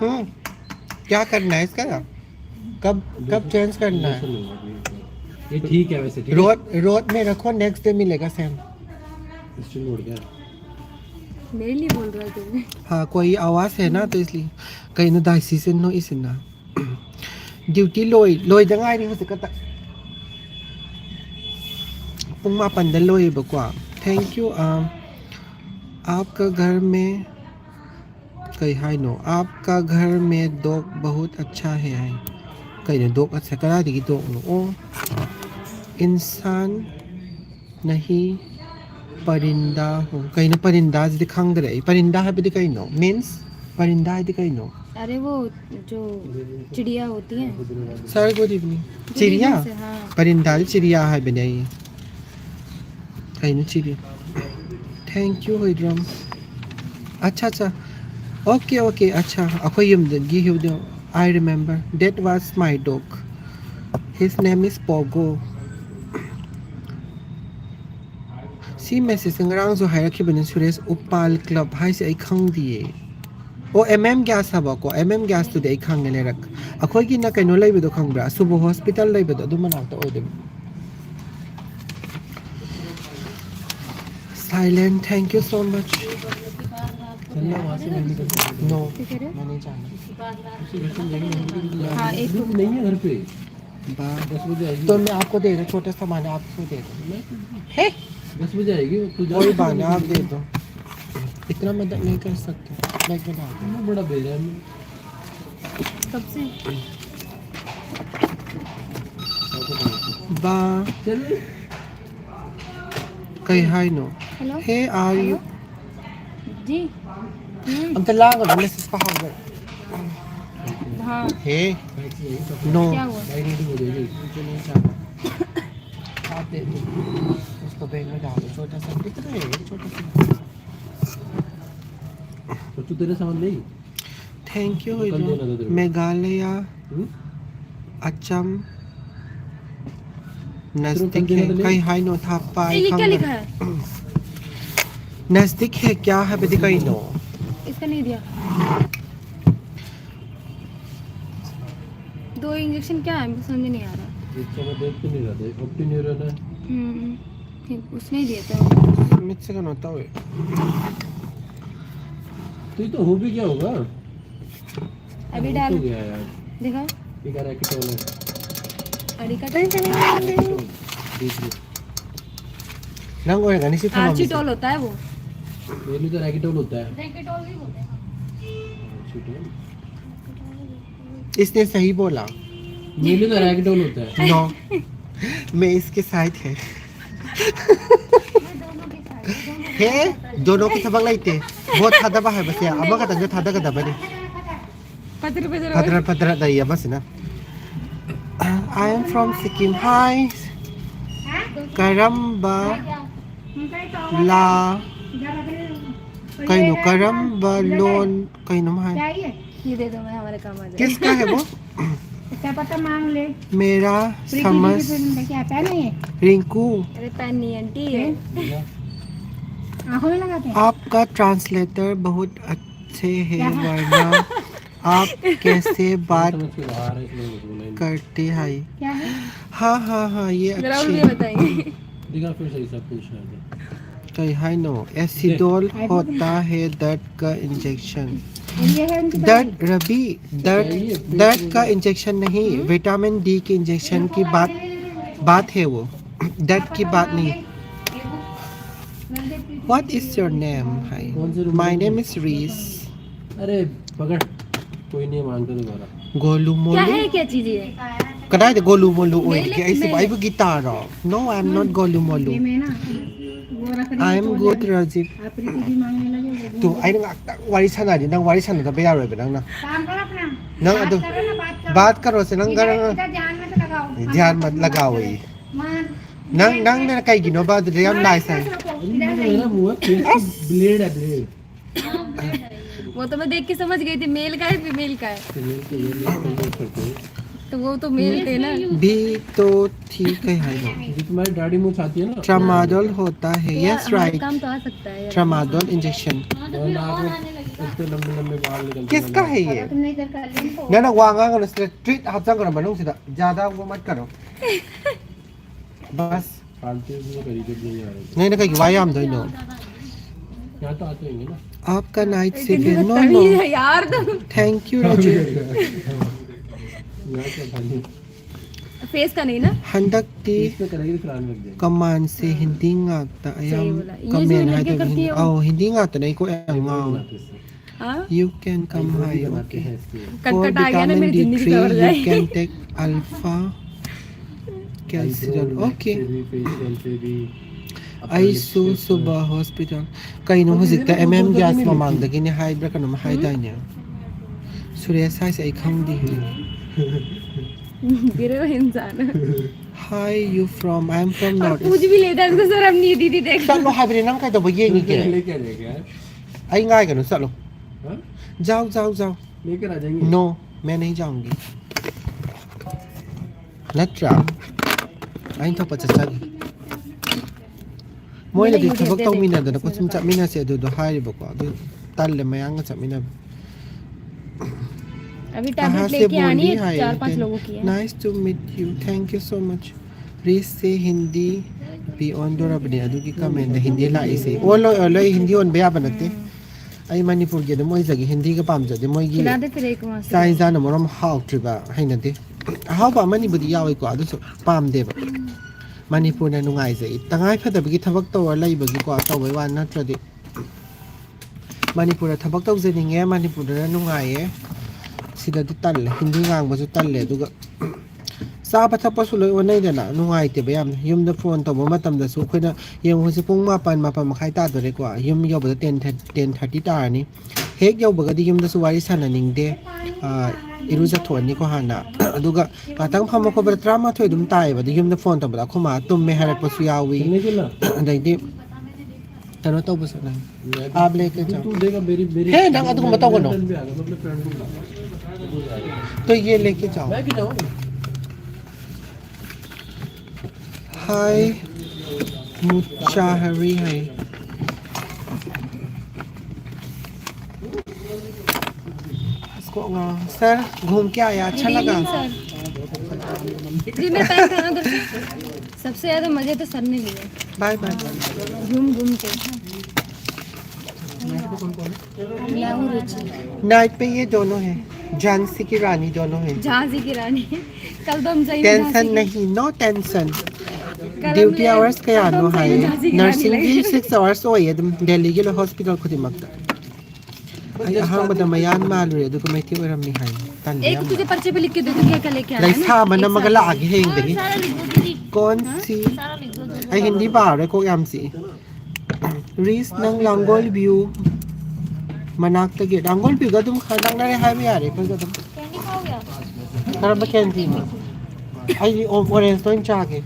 हम्म, क्या करना है इसका? कब, कब चेंज करना है? ये ठीक है वैसे, ठीक है? रोड, रोड में रखो, नेक्स्ट डे मिलेगा सेम। स्टिल मोड़ क्या? मेरे लिए बोल रहा है तू? हाँ, कोई आवाज़ है ना, तो इसलिए। ꯀꯩꯅꯣ ꯗꯥꯏꯁꯤꯁꯦ ꯅꯣꯛꯏꯁꯤꯅ? ꯗ꯭ꯌꯨꯇꯤ ꯂꯣꯏ ꯂꯣꯏꯗ ꯉꯥꯏꯔꯤ ꯍꯧꯖꯤꯛ ꯈꯛꯇ꯫ ꯄꯨꯡ ꯃꯥꯄꯟꯗ ꯂꯣꯏꯌꯦꯕꯀꯣ꯫ Thank you. आपका घर में, ꯀꯩ ꯍꯥꯏꯅꯣ? आपका घर में dog बहुत अच्छा है ꯍꯥꯏ꯫ ꯀꯩꯅꯣ dog अच्छा? ꯀꯗꯥꯏꯗꯒꯤ dogꯅꯣ? ꯑꯣ, इंसान नहीं परिंदा हूँ꯫ ꯀꯩꯅꯣ ꯄꯔꯤꯟꯗꯥꯁꯤꯗꯤ ꯈꯪꯗ꯭ꯔꯦ ꯑꯩ꯫ ꯄꯔꯤꯟꯗꯥ ꯍꯥꯏꯕꯗꯤ ꯀꯩꯅꯣ? ꯃꯤꯟꯁ ꯄꯔꯤꯟꯗꯥ ꯍꯥꯏꯗꯤ ꯀꯩꯅꯣ? अरे वो जो चिड़िया होती है। Sir, good evening. Good चिड़िया? Evening sir, हाँ। ꯄꯔꯤꯟꯗꯥꯗꯤ ꯆꯤꯔꯤꯌꯥ ꯍꯥꯏꯕꯅꯦ ꯑꯩ꯫ ꯀꯩꯅꯣ ꯆꯤꯔꯤꯌꯥ? Thank you, ꯍꯣꯏꯗ꯭ꯔꯣꯝ꯫ ꯑꯠꯆꯥ, ꯑꯠꯆꯥ꯫ Okay, okay, ꯑꯠꯆꯥ꯫ ꯑꯩꯈꯣꯏ ꯌꯨꯝꯗꯒꯤ ꯍꯤꯎꯗꯣ꯫ I remember. That was my dog. His name is Pogo. ꯁꯤ ꯃꯦꯁꯦꯖꯁꯦ ꯉꯔꯥꯡꯁꯨ ꯍꯥꯏꯔꯛꯈꯤꯕꯅꯤ ꯁꯨꯔꯦꯁ, ꯎꯄꯥꯜ ꯀ꯭ꯂꯕ ꯍꯥꯏꯁꯦ ꯑꯩ ꯈꯪꯗꯤꯌꯦ꯫ ꯑꯣ, ꯑꯦꯝ ꯑꯦꯝ ꯒ꯭ꯌꯥꯁ ꯍꯥꯏꯕꯀꯣ, ꯑꯦꯝ ꯑꯦꯝ ꯒ꯭ꯌꯥꯁꯇꯨꯗꯤ ꯑꯩ ꯈꯪꯉꯦ ꯂꯩꯔꯛ꯫ ꯑꯩꯈꯣꯏꯒꯤꯅ ꯀꯩꯅꯣ ꯂꯩꯕꯗꯣ ꯈꯪꯕ꯭ꯔꯥ? ꯁꯨꯕ ꯍꯣꯁꯄꯤꯇꯥꯜ ꯂꯩꯕꯗꯣ ꯑꯗꯨ ꯃꯅꯥꯛꯇ ꯑꯣꯏꯗꯣꯏꯕ꯫ Silent, thank you so much. चलना वहाँ से मैं नहीं कर सकता। No, मैं नहीं जाना। हाँ, एक नहीं है घर पे। बा-, दस बजे आएगी। तो मैं आपको दे दूँ, छोटा सामान है, आपको दे दूँ। है? दस बजे आएगी, तू जा। कोई बात नहीं, आप दे दो। इतना मदद नहीं कर सकते, मैं बना दूँ। वो बड़ा बेरा है। कब से? ꯕꯥ, ꯀꯩ ꯍꯥꯏꯅꯣ? Hello? Hey, are you? जी। हम्म। ꯑꯝꯇ ꯂꯥꯡꯒꯅꯨ, message ꯄꯥꯍꯧꯗ꯭ꯔꯦ꯫ हाँ। Hey, no. क्या हुआ? आप दे दो। उसको bag में डालो, छोटा सा, कितना है? छोटा सा। तो तू तेरे सामान नहीं। Thank you. कल देना था तेरे को। मेघालय हम्म? अचम नजदीक है। कई हाई नो था पाई ये क्या खंगर। लिखा है? नजदीक है क्या है बेटी कई नो? इसका नहीं दिया। दो इंजेक्शन क्या है, मुझे समझ नहीं आ रहा। इसका मैं देख तो नहीं रहा था, ऑप्टिन यूरिन है। हम्म, ठीक, उसने ही दिया था। मिच का नोता हुए। तो ये तो हो भी क्या होगा? अभी हो डाल। तो गया यार। दिखाओ। ये कह रहा है कि टोल है। अड़ी का देख लो। नंग ओए गनी सी था आर्चिटोल होता है वो। ये नहीं तो रैकेटोल होता है। रेकेटोल नहीं बोलते। रैकेटोल। इसने सही बोला। ये नहीं तो रैकेटोल होता है। No, मैं इसके साथ है। Hey, दोनों की थबक लाइते। बहुत थादा बा है बस यार। अब का तंग थादा का दबा नहीं। पत्र पत्र ꯐꯗ꯭ꯔ ꯐꯗ꯭ꯔ ꯂꯩꯌꯦ ꯑꯃꯁꯤꯅ꯫ I am from Sikkim. Hi. ꯀꯔꯝꯕ ꯂꯥ ꯀꯩꯅꯣ ꯀꯔꯝꯕ ꯂꯣꯟ ꯀꯩꯅꯣꯝ ꯍꯥꯏ꯫ ये दे दो, मैं, हमारे काम आ जाए। किसका है वो? क्या पता मांग ले। मेरा प्रीति दीदी समझ से लेके आता है ना ये। रिंकू। अरे पहन नहीं आंटी है। आंखों में लगाते हैं। आपका ट्रांसलेटर बहुत अच्छे है, क्या है? वरना आप कैसे बात समझ के बाहर है, इसलिए बोला ही नहीं। करते हैं? क्या है? हाँ हाँ हाँ, ये ग्राउंड अच्छी भी बताएंगे। दिखा फिर सही सब कुछ शायद। कई हाई नो एसिडोल होता है दर्द का इंजेक्शन। ये है उनकी दर्द रबी दर्द दर्द का इंजेक्शन नहीं, विटामिन डी के इंजेक्शन की बात बात है वो, दर्द की बात नहीं। What is your name? Hi, my name is Reese. अरे पकड़, कोई नहीं मांगता दोबारा। गोलू क्या मोलू। है, क्या चीज ये? ꯀꯗꯥꯏꯗ ꯒꯣꯂꯨ ꯃꯣꯂꯨ ꯑꯣꯏꯔꯤꯒꯦ? ꯑꯩꯁꯤꯕꯨ ꯑꯩꯕꯨ ꯒꯤꯇꯥꯔꯔꯣ? No, I am not ꯒꯣꯂꯨ ꯃꯣꯂꯨ. I am good, Rajiv. ꯇꯨ, ꯑꯩꯅ ꯉꯥꯛꯇꯪ ꯋꯥꯔꯤ ꯁꯥꯟꯅꯔꯗꯤ ꯅꯪ ꯋꯥꯔꯤ ꯁꯥꯟꯅꯗꯕ ꯌꯥꯔꯣꯏꯕ ꯅꯪꯅ. ꯅꯪ ꯑꯗꯨ ꯕꯥꯠ ꯀꯔꯣꯁꯦ ꯅꯪ ꯙ꯭ꯌꯥꯟ ꯃꯠ ꯂꯒꯥꯎ ꯑꯌꯦ. ꯅꯪ, ꯅꯪꯅ ꯀꯩꯒꯤꯅꯣꯕ ꯑꯗꯨꯗ ꯌꯥꯝ ꯂꯥꯏ ꯁꯥꯏ? मेरा मुंह है, फेस पे ब्लेड है, ब्लेड. वो तो मैं देख के समझ गई थी, मेल का है, फीमेल का है. फीमेल के लिए मेल को यूज़ करते हैं. तो वो तो मेल थे ना. ꯕꯤ ꯇꯣ ꯊꯤ ꯀꯩ ꯍꯥꯏꯅꯣ? जो तुम्हारी दाढ़ी मूछ आती है ना. Tramadol होता है. Yes, हमारे right. काम तो आ सकता है यार. Tramadol injection. और नाक में इतने लंबे लंबे बाल निकलते हैं. किसका है ये? तुमने इधर कर लिया ना. ꯅꯪꯅ ꯋꯥ ꯉꯥꯡꯒꯅꯨ ꯁꯤꯗ. ꯇ꯭ꯔꯤꯠ ꯍꯥꯞꯆꯟꯒꯅꯨ ꯃꯅꯨꯡꯁꯤꯗ. ज़्यादा वो मत करो. बस. फालतू में करीब नहीं आ रहे. ꯅꯪꯅ ꯀꯩꯒꯤ ꯋꯥ ꯌꯥꯝꯗꯣꯏꯅꯣ? यहाँ तो आते होंगे ना. आपका नाइट से फिर. No, no. यार तुम. Thank you, Raju. यहाँ तो खाली. फेस का नहीं ना. ꯍꯟꯗꯛꯇꯤ इसमें करेगी तो फिर आने लग जाएगी. ꯀꯃꯥꯟꯁꯦ ꯍꯤꯟꯗꯤ ꯉꯥꯛꯇ. ꯑꯩ ꯁꯦ ꯌꯥꯝ ꯋꯥꯂꯥ. ꯌꯦ ꯀꯃꯦꯟ ꯖꯣ ꯍꯥꯏꯗꯣꯏꯕ ꯂꯒꯦ ꯍꯤꯟꯗꯤ. ꯀꯔꯇꯤ ꯍꯣ. ꯑꯧ, ꯍꯤꯟꯗꯤ ꯉꯥꯛꯇꯅꯦ ꯑꯩ ꯀꯣꯛ ꯌꯥꯝ ꯉꯥꯎꯋꯦ. हाँ. You can come. Eyebrow भी हाय. बनाते Okay. हैं इससे. कट For कट आ गया ना, मेरी vitamin D जिंदगी three, सवर you जाए. can take alpha calcium. Eyebrow Okay. से भी, फेशियल से भी. ꯑꯩꯁꯨ ꯁꯨꯕ ꯍꯣꯁꯄꯤꯇꯥꯜ. ꯀꯩꯅꯣ ꯍꯧꯖꯤꯛꯇ ꯑꯦꯝ ꯑꯦꯝ ꯒ꯭ꯌꯥꯁ ꯃꯃꯥꯡꯗꯒꯤꯅꯦ ꯍꯥꯏꯕ꯭ꯔꯥ ꯀꯩꯅꯣꯝ ꯍꯥꯏꯗꯥꯏꯅꯦ? ꯁꯨꯔꯦꯁ ꯍꯥꯏꯁꯦ ꯑꯩ ꯈꯪꯗꯦ. गिरे हुए इंसान. Hi, you from? I am from और North पूछ East. भी लेता है तो सर हम नहीं दीदी देख. ꯆꯠꯂꯣ ꯍꯥꯏꯕꯅꯤ, ꯅꯪ ꯀꯩꯗꯧꯕ ꯌꯦꯡꯉꯤꯒꯦ? लेके आ जाएगा यार. ꯑꯩ ꯉꯥꯏꯒꯅꯨ, ꯆꯠꯂꯣ. हाँ? जाओ, जाओ, जाओ. लेकर आ जाएंगे. No, मैं नहीं जाऊंगी. ꯅꯠꯇ꯭ꯔꯥ? ꯑꯩꯅ ꯊꯣꯛꯄ ꯆꯠꯆꯒꯦ. ꯃꯣꯏꯅꯗꯤ ꯊꯕꯛ ꯇꯧꯃꯤꯟꯅꯗꯅ ꯀꯣ ꯁꯨꯝ ꯆꯠꯃꯤꯟꯅꯁꯦ ꯑꯗꯨꯗꯣ ꯍꯥꯏꯔꯤꯕꯀꯣ. ꯑꯗꯨ ꯇꯜꯂꯦ ꯃꯌꯥꯡꯒ ꯆꯠꯃꯤꯟꯅꯕ. अभी कहाँ टैबलेट से लेके आनी बोली है, है? चार पांच लोगों की है. Nice to meet you. Thank you so much. ꯔꯤꯁꯁꯦ Hindi ꯄꯤ ꯑꯣꯟꯗꯣꯔꯕꯅꯦ ꯑꯗꯨꯒꯤ ꯀꯃꯦꯟꯗ ꯍꯤꯟꯗꯤ ꯂꯥꯛꯏꯁꯦ. ꯑꯣꯜꯂꯣꯏ ꯑꯣꯜꯂꯣꯏ, ꯍꯤꯟꯗꯤ ꯑꯣꯟꯕ ꯌꯥꯕ ꯅꯠꯇꯦ. ꯑꯩ ꯃꯅꯤꯄꯨꯔꯒꯤ ꯑꯗꯨꯝ ꯑꯣꯏꯖꯒꯦ, ꯍꯤꯟꯗꯤꯒ ꯄꯥꯝꯖꯗꯦ. ꯃꯣꯏꯒꯤ खिला दे फिर एक वहाँ से. ꯆꯥꯛ ꯏꯟꯖꯥꯡꯅ ꯃꯔꯣꯝ ꯍꯥꯎꯇ꯭ꯔꯤꯕ ꯍꯩꯅꯗꯦ. ꯑꯍꯥꯎꯕ ꯑꯃꯅꯤꯕꯨꯗꯤ ꯌꯥꯎꯏꯀꯣ, ꯑꯗꯨꯁꯨ ꯄꯥꯝꯗꯦꯕ. ꯃꯅꯤꯄꯨꯔꯅ ꯅꯨꯡꯉꯥꯏꯖꯩ. ꯇꯉꯥꯏ ꯐꯗꯕꯒꯤ ꯊꯕꯛ ꯇꯧꯔ ꯂꯩꯕꯒꯤꯀꯣ ꯇꯧꯕꯩ ꯋꯥꯅꯤ, ꯅꯠꯇ꯭ꯔꯗꯤ ꯃꯅꯤꯄꯨꯔꯗ ꯊꯕꯛ ꯇꯧꯖꯅꯤꯡꯉꯦ, ꯃꯅꯤꯄꯨꯔꯗꯅ ꯅꯨꯡꯉꯥꯏꯌꯦ. ꯁꯤꯗꯗꯤ ꯇꯜꯂꯦ, ꯍꯤꯟꯗꯤ ꯉꯥꯡꯕꯁꯨ ꯇꯜꯂꯦ, ꯑꯗꯨꯒ ꯆꯥꯕ ꯊꯛꯄꯁꯨ ꯂꯣꯏ ꯑꯣꯟꯅꯩꯗꯅ, ꯅꯨꯡꯉꯥꯏꯇꯦꯕ ꯌꯥꯝꯅ꯫ ꯌꯨꯝꯗ ꯐꯣꯟ ꯇꯧꯕ ꯃꯇꯝꯗꯁꯨ ꯑꯩꯈꯣꯏꯅ, ꯌꯦꯡꯉꯨ, ꯍꯧꯖꯤꯛ ꯄꯨꯡ ꯃꯥꯄꯟ, ꯃꯥꯄꯟ ꯃꯈꯥꯏ ꯇꯥꯗꯣꯔꯦꯀꯣ, ꯌꯨꯝ ꯌꯧꯕꯗ ꯇꯦꯟ ꯊꯥꯔꯇꯤ, ꯇꯦꯟ ꯊꯥꯔꯇꯤ ꯇꯥꯔꯅꯤ꯫ ꯍꯦꯛ ꯌꯧꯕꯒꯗꯤ ꯌꯨꯝꯗꯁꯨ ꯋꯥꯔꯤ ꯁꯥꯟꯅꯅꯤꯡꯗꯦ꯫ ꯑꯥ, ꯏꯔꯨꯖꯊꯣꯛꯑꯅꯤꯀꯣ ꯍꯥꯟꯅ꯫ ꯑꯗꯨꯒ ꯉꯥꯛꯇꯪ ꯐꯝꯕ ꯈꯣꯠꯄꯗ ꯇꯔꯥꯃꯥꯊꯣꯏ ꯑꯗꯨꯝ ꯇꯥꯏꯌꯦꯕ꯫ ꯑꯗꯨ ꯌꯨꯝꯗ ꯐꯣꯟ ꯇꯧꯕꯗ ꯑꯩꯈꯣꯏ ꯃꯥ ꯇꯨꯝꯃꯦ ꯍꯥꯏꯔꯛꯄꯁꯨ ꯌꯥꯎꯏ꯫ ꯑꯗꯩꯗꯤ ꯀꯩꯅꯣ ꯇꯧꯕꯁꯨ ꯅꯪ꯫ आप लेके जाओ। हे, ꯅꯪ ꯑꯗꯨꯒꯨꯝꯕ ꯇꯧꯒꯅꯣ꯫ तो ये लेके जाओ। हाय, मुचाहरी है। इसको, अ, सर, घूम के आया, अच्छा लगा? सर। जी, मैं पैक करा उधर से। सबसे ज्यादा मजे तो सर ने लिए। Bye bye. घूम घूम के। मैं हूँ रुचि। नाइट पे ये दोनों है, झांसी की रानी दोनों है। झांसी की रानी। कल तो हम सही में झांसी टेंशन की। नहीं, नो टेंशन। कल हम ड्यूटी लोग, आवर्स कल तो ꯀꯌꯥꯅꯣ हम सही में ꯍꯥꯏꯌꯦ? झांसी की रानी ꯅꯔꯁꯤꯡꯒꯤ ꯂꯩ꯫ ꯁꯤꯛꯁ ꯑꯋꯥꯔꯁ ꯑꯣꯏꯌꯦ ꯑꯗꯨꯝ ꯗꯦꯜꯂꯤꯒꯤ ꯂꯣꯏ ꯍꯣꯁꯄꯤꯇꯥꯜ ꯈꯨꯗꯤꯡꯃꯛꯇ꯫ ꯑꯩ ꯑꯍꯥꯟꯕꯗ ꯃꯌꯥꯟ ꯃꯥꯜꯂꯨꯔꯦ ꯑꯗꯨꯒ ꯃꯩꯇꯩ ꯑꯣꯏꯔꯝꯃꯤ ꯍꯥꯏ꯫ ꯇꯜꯂꯤ एक ꯌꯥꯝꯅ꯫ तुझे पर्चे पे लिख के दे दूँ क्या क्या लेके आना है ना? ꯂꯩꯁꯥ ꯑꯃ एक साथ। ꯅꯝꯃꯒ ꯂꯥꯛꯑꯒꯦ ꯍꯌꯦꯡꯗꯒꯤ꯫ हाँ, सारा लिख दो दीदी। कौन हाँ, सी? सारा लिख दो, जो ꯑꯩ ꯍꯤꯟꯗꯤ ꯄꯥꯔꯔꯣꯏ, ꯀꯣꯛ ꯌꯥꯝ ꯆꯤꯛꯏ꯫ ꯔꯤꯁ, ꯅꯪ ꯂꯥꯡꯒꯣꯜ ꯚ꯭ꯌꯨ ꯃꯅꯥꯛꯇꯒꯤ, ꯂꯥꯡꯒꯣꯜ ꯚ꯭ꯌꯨꯒ ꯑꯗꯨꯝ ꯈꯔ ꯅꯛꯅꯔꯦ ꯍꯥꯏꯕ ꯌꯥꯔꯦ ꯑꯩꯈꯣꯏꯒ ꯑꯗꯨꯝ꯫ ꯀꯦꯟꯗꯤ ꯈꯥꯎꯒꯦ? ꯀꯔꯝꯕ ꯀꯦꯟꯗꯤꯅꯣ? ꯑꯩꯗꯤ ꯑꯣ-, ꯑꯣꯔꯦꯟꯖꯇ ꯑꯣꯏꯅ ꯆꯥꯒꯦ꯫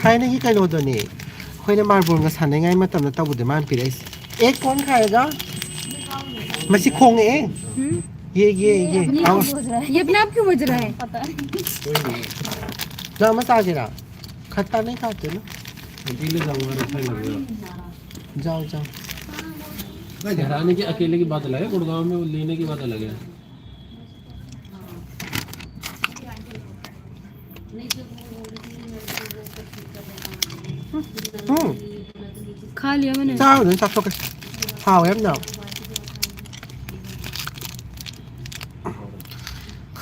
ꯊꯥꯏꯅꯒꯤ ꯀꯩꯅꯣꯗꯨꯅꯦ, ꯑꯩꯈꯣꯏꯅ ꯃꯥꯔꯕꯣꯜꯒ ꯁꯥꯟꯅꯉꯥꯏ ꯃꯇꯝꯗ ꯇꯧꯕꯗꯣ ꯃꯥꯅ ꯄꯤꯔꯛꯏꯁꯦ꯫ एक कौन खाएगा? ꯃꯁꯤ ꯈꯣꯡꯉꯛꯑꯦ꯫ ये, ये, ये। ये अपने आप क्यों बज रहा है? ये अपने आप क्यों बज रहा है? ꯅꯪ ꯑꯃ ꯆꯥꯒꯦꯔꯥ? खट्टा नहीं खाते ना? अकेले जाऊंगा, अच्छा ही लगेगा। जाओ, जाओ। नहीं, घर आने की अकेले की बात अलग है, गुड़गांव में वो लेने की बात अलग है। ꯎꯝ꯫ खा लिया मैंने। ꯆꯥꯔꯨꯅꯨ, ꯆꯥꯊꯣꯛꯀꯦ꯫ ꯍꯥꯎꯋꯦ ꯌꯥꯝꯅ꯫